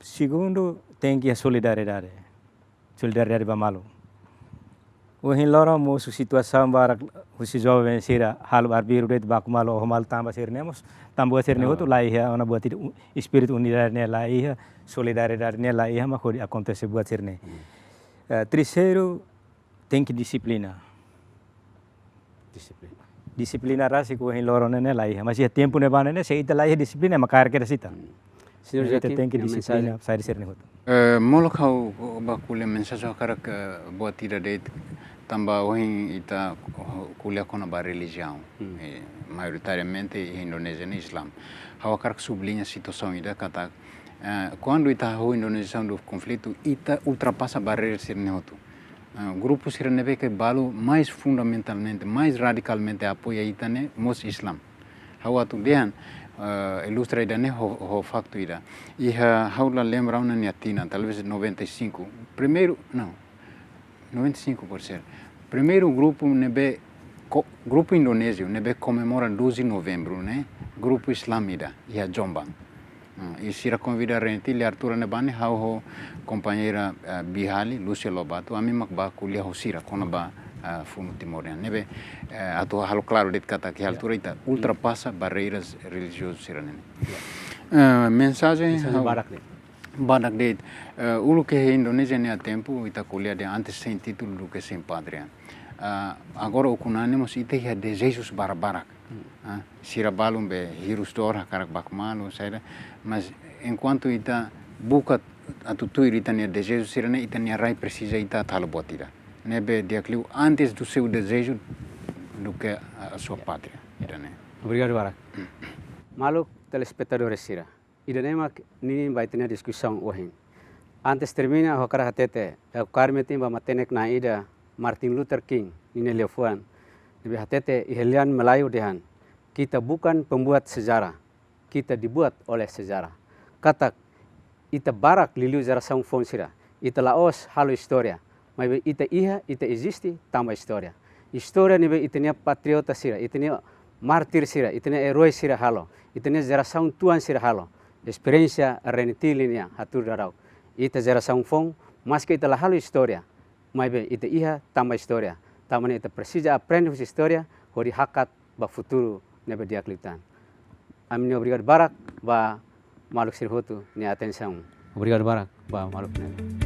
Segundu, tenke iha solidariedade. Solidariedade ba malu. Ohin loron mosu situasaun barak husi joven sira halo arbiru de'it baku malu, oho malu tanba sira-ne'e mós, tanba sira-ne'e hotu la iha ona buat ida, u-, espíritu unidade ne'e la iha, solidariedade ne'e la iha, mak hodi akontese buat sira-ne'e. Eh, terseiru, tenke dixiplina. Dixiplina. Dixiplina rasik ohin loron ne'e ne'e la iha. Mas iha tempu ne'ebá ne'e ne'e, se ita la iha dixiplina, mak kaer kedas ita. Señór Joaquim, tenke dixiplina, mensajen. Saida sira-ne'e hotu. Eh, molok ha'u ba ko'alia mensajen hakarak buat ida de'it, tanba ohin ita ko'alia kona-ba relijiaun. Eh, maioritariamente iha Indonézia ne'e Islam. Ha'u hakarak subliña situasaun ida katak, eh, kuandu ita hahú Indonézia sai husi konflitu, ita ultrapasa barreira sira-ne'e hotu. Ah, grupu sira ne'ebé ke balu mais fundamentalmente, mais radikalmente apoia ita ne'e mós Islam. Ha'u atu dehan, ah, ilustra ida-ne'e ho, ho faktu ida. Iha, ha'u la lembra ona nia tinan, talvez noventa e cinco. Primeiru, não, noventa e cinco pode ser. Primeiru grupu ne'ebé ko-, grupu indonéziu ne'ebé komemora doze de novembro ne'e, grupu Islam ida, iha Jombang. Ah, i sira konvida Renatil, iha altura ne'ebá ne'e ha'u ho kompañeira, eh, Bihali, Lúcia Lobato, ami mak bá ko'alia ho sira kona-ba, eh, funu Timor nian. Ne'ebé, eh, atu halo klaru de'it katak iha altura ita ultrapasa barreiras relijiozu sira-ne'e. Eh, mensajen, mensajen ha'u badak de'it. Badak de'it. Eh, uluk iha Indonézia nia tempu, ita ko'alia dehan antes sem título do que sem pátria. Ah, agora ukun an ne'e mós ita iha dezejus barbarak. Ah, sira balun be hirus-dór hakarak baku malu, saida. Mas enkuantu ita buka atu tuir ita-nia dezeju sira-ne'e, ita-nia rai presiza ita atu halo buat ida. Ne'ebé di'ak liu antes do seu desejo do que a, a sua pátria. Ida-ne'e. Obrigadu barak. Maluk telespetadores sira. Ida-ne'e mak ninin ba ita-nia diskusaun ohin. Antes termina, ha'u hakarak hatete, ha'u kaer metin ba matenek-na'in ida Martin Luther King ninia liafuan ne'ebé hatete iha lian Melayu dehan, "Kita bukan pembuat sejarah, kita dibuat oleh sejarah." Katak, ita barak liuliu jerasaun foun sira, ita la'ós halo istória, maibé ita iha, ita eziste tanba istória. Istória ne'ebé ita-nia patriota sira, ita-nia mártir sira, ita-nia erói sira halo, ita-nia jerasaun tuan sira halo. Esperiénsia Renatil nian hatudu daudaun. Ita jerasaun foun, maski ita la halo istória, maibé ita iha tanba istória. Tanba ne'e ita presiza aprende husi istória, hodi hakat ba futuru ne'ebé di'ak liután. Ami-nia obrigadu barak ba maluk sira hotu nia atensaun. Obrigadu barak ba maluk ne'e.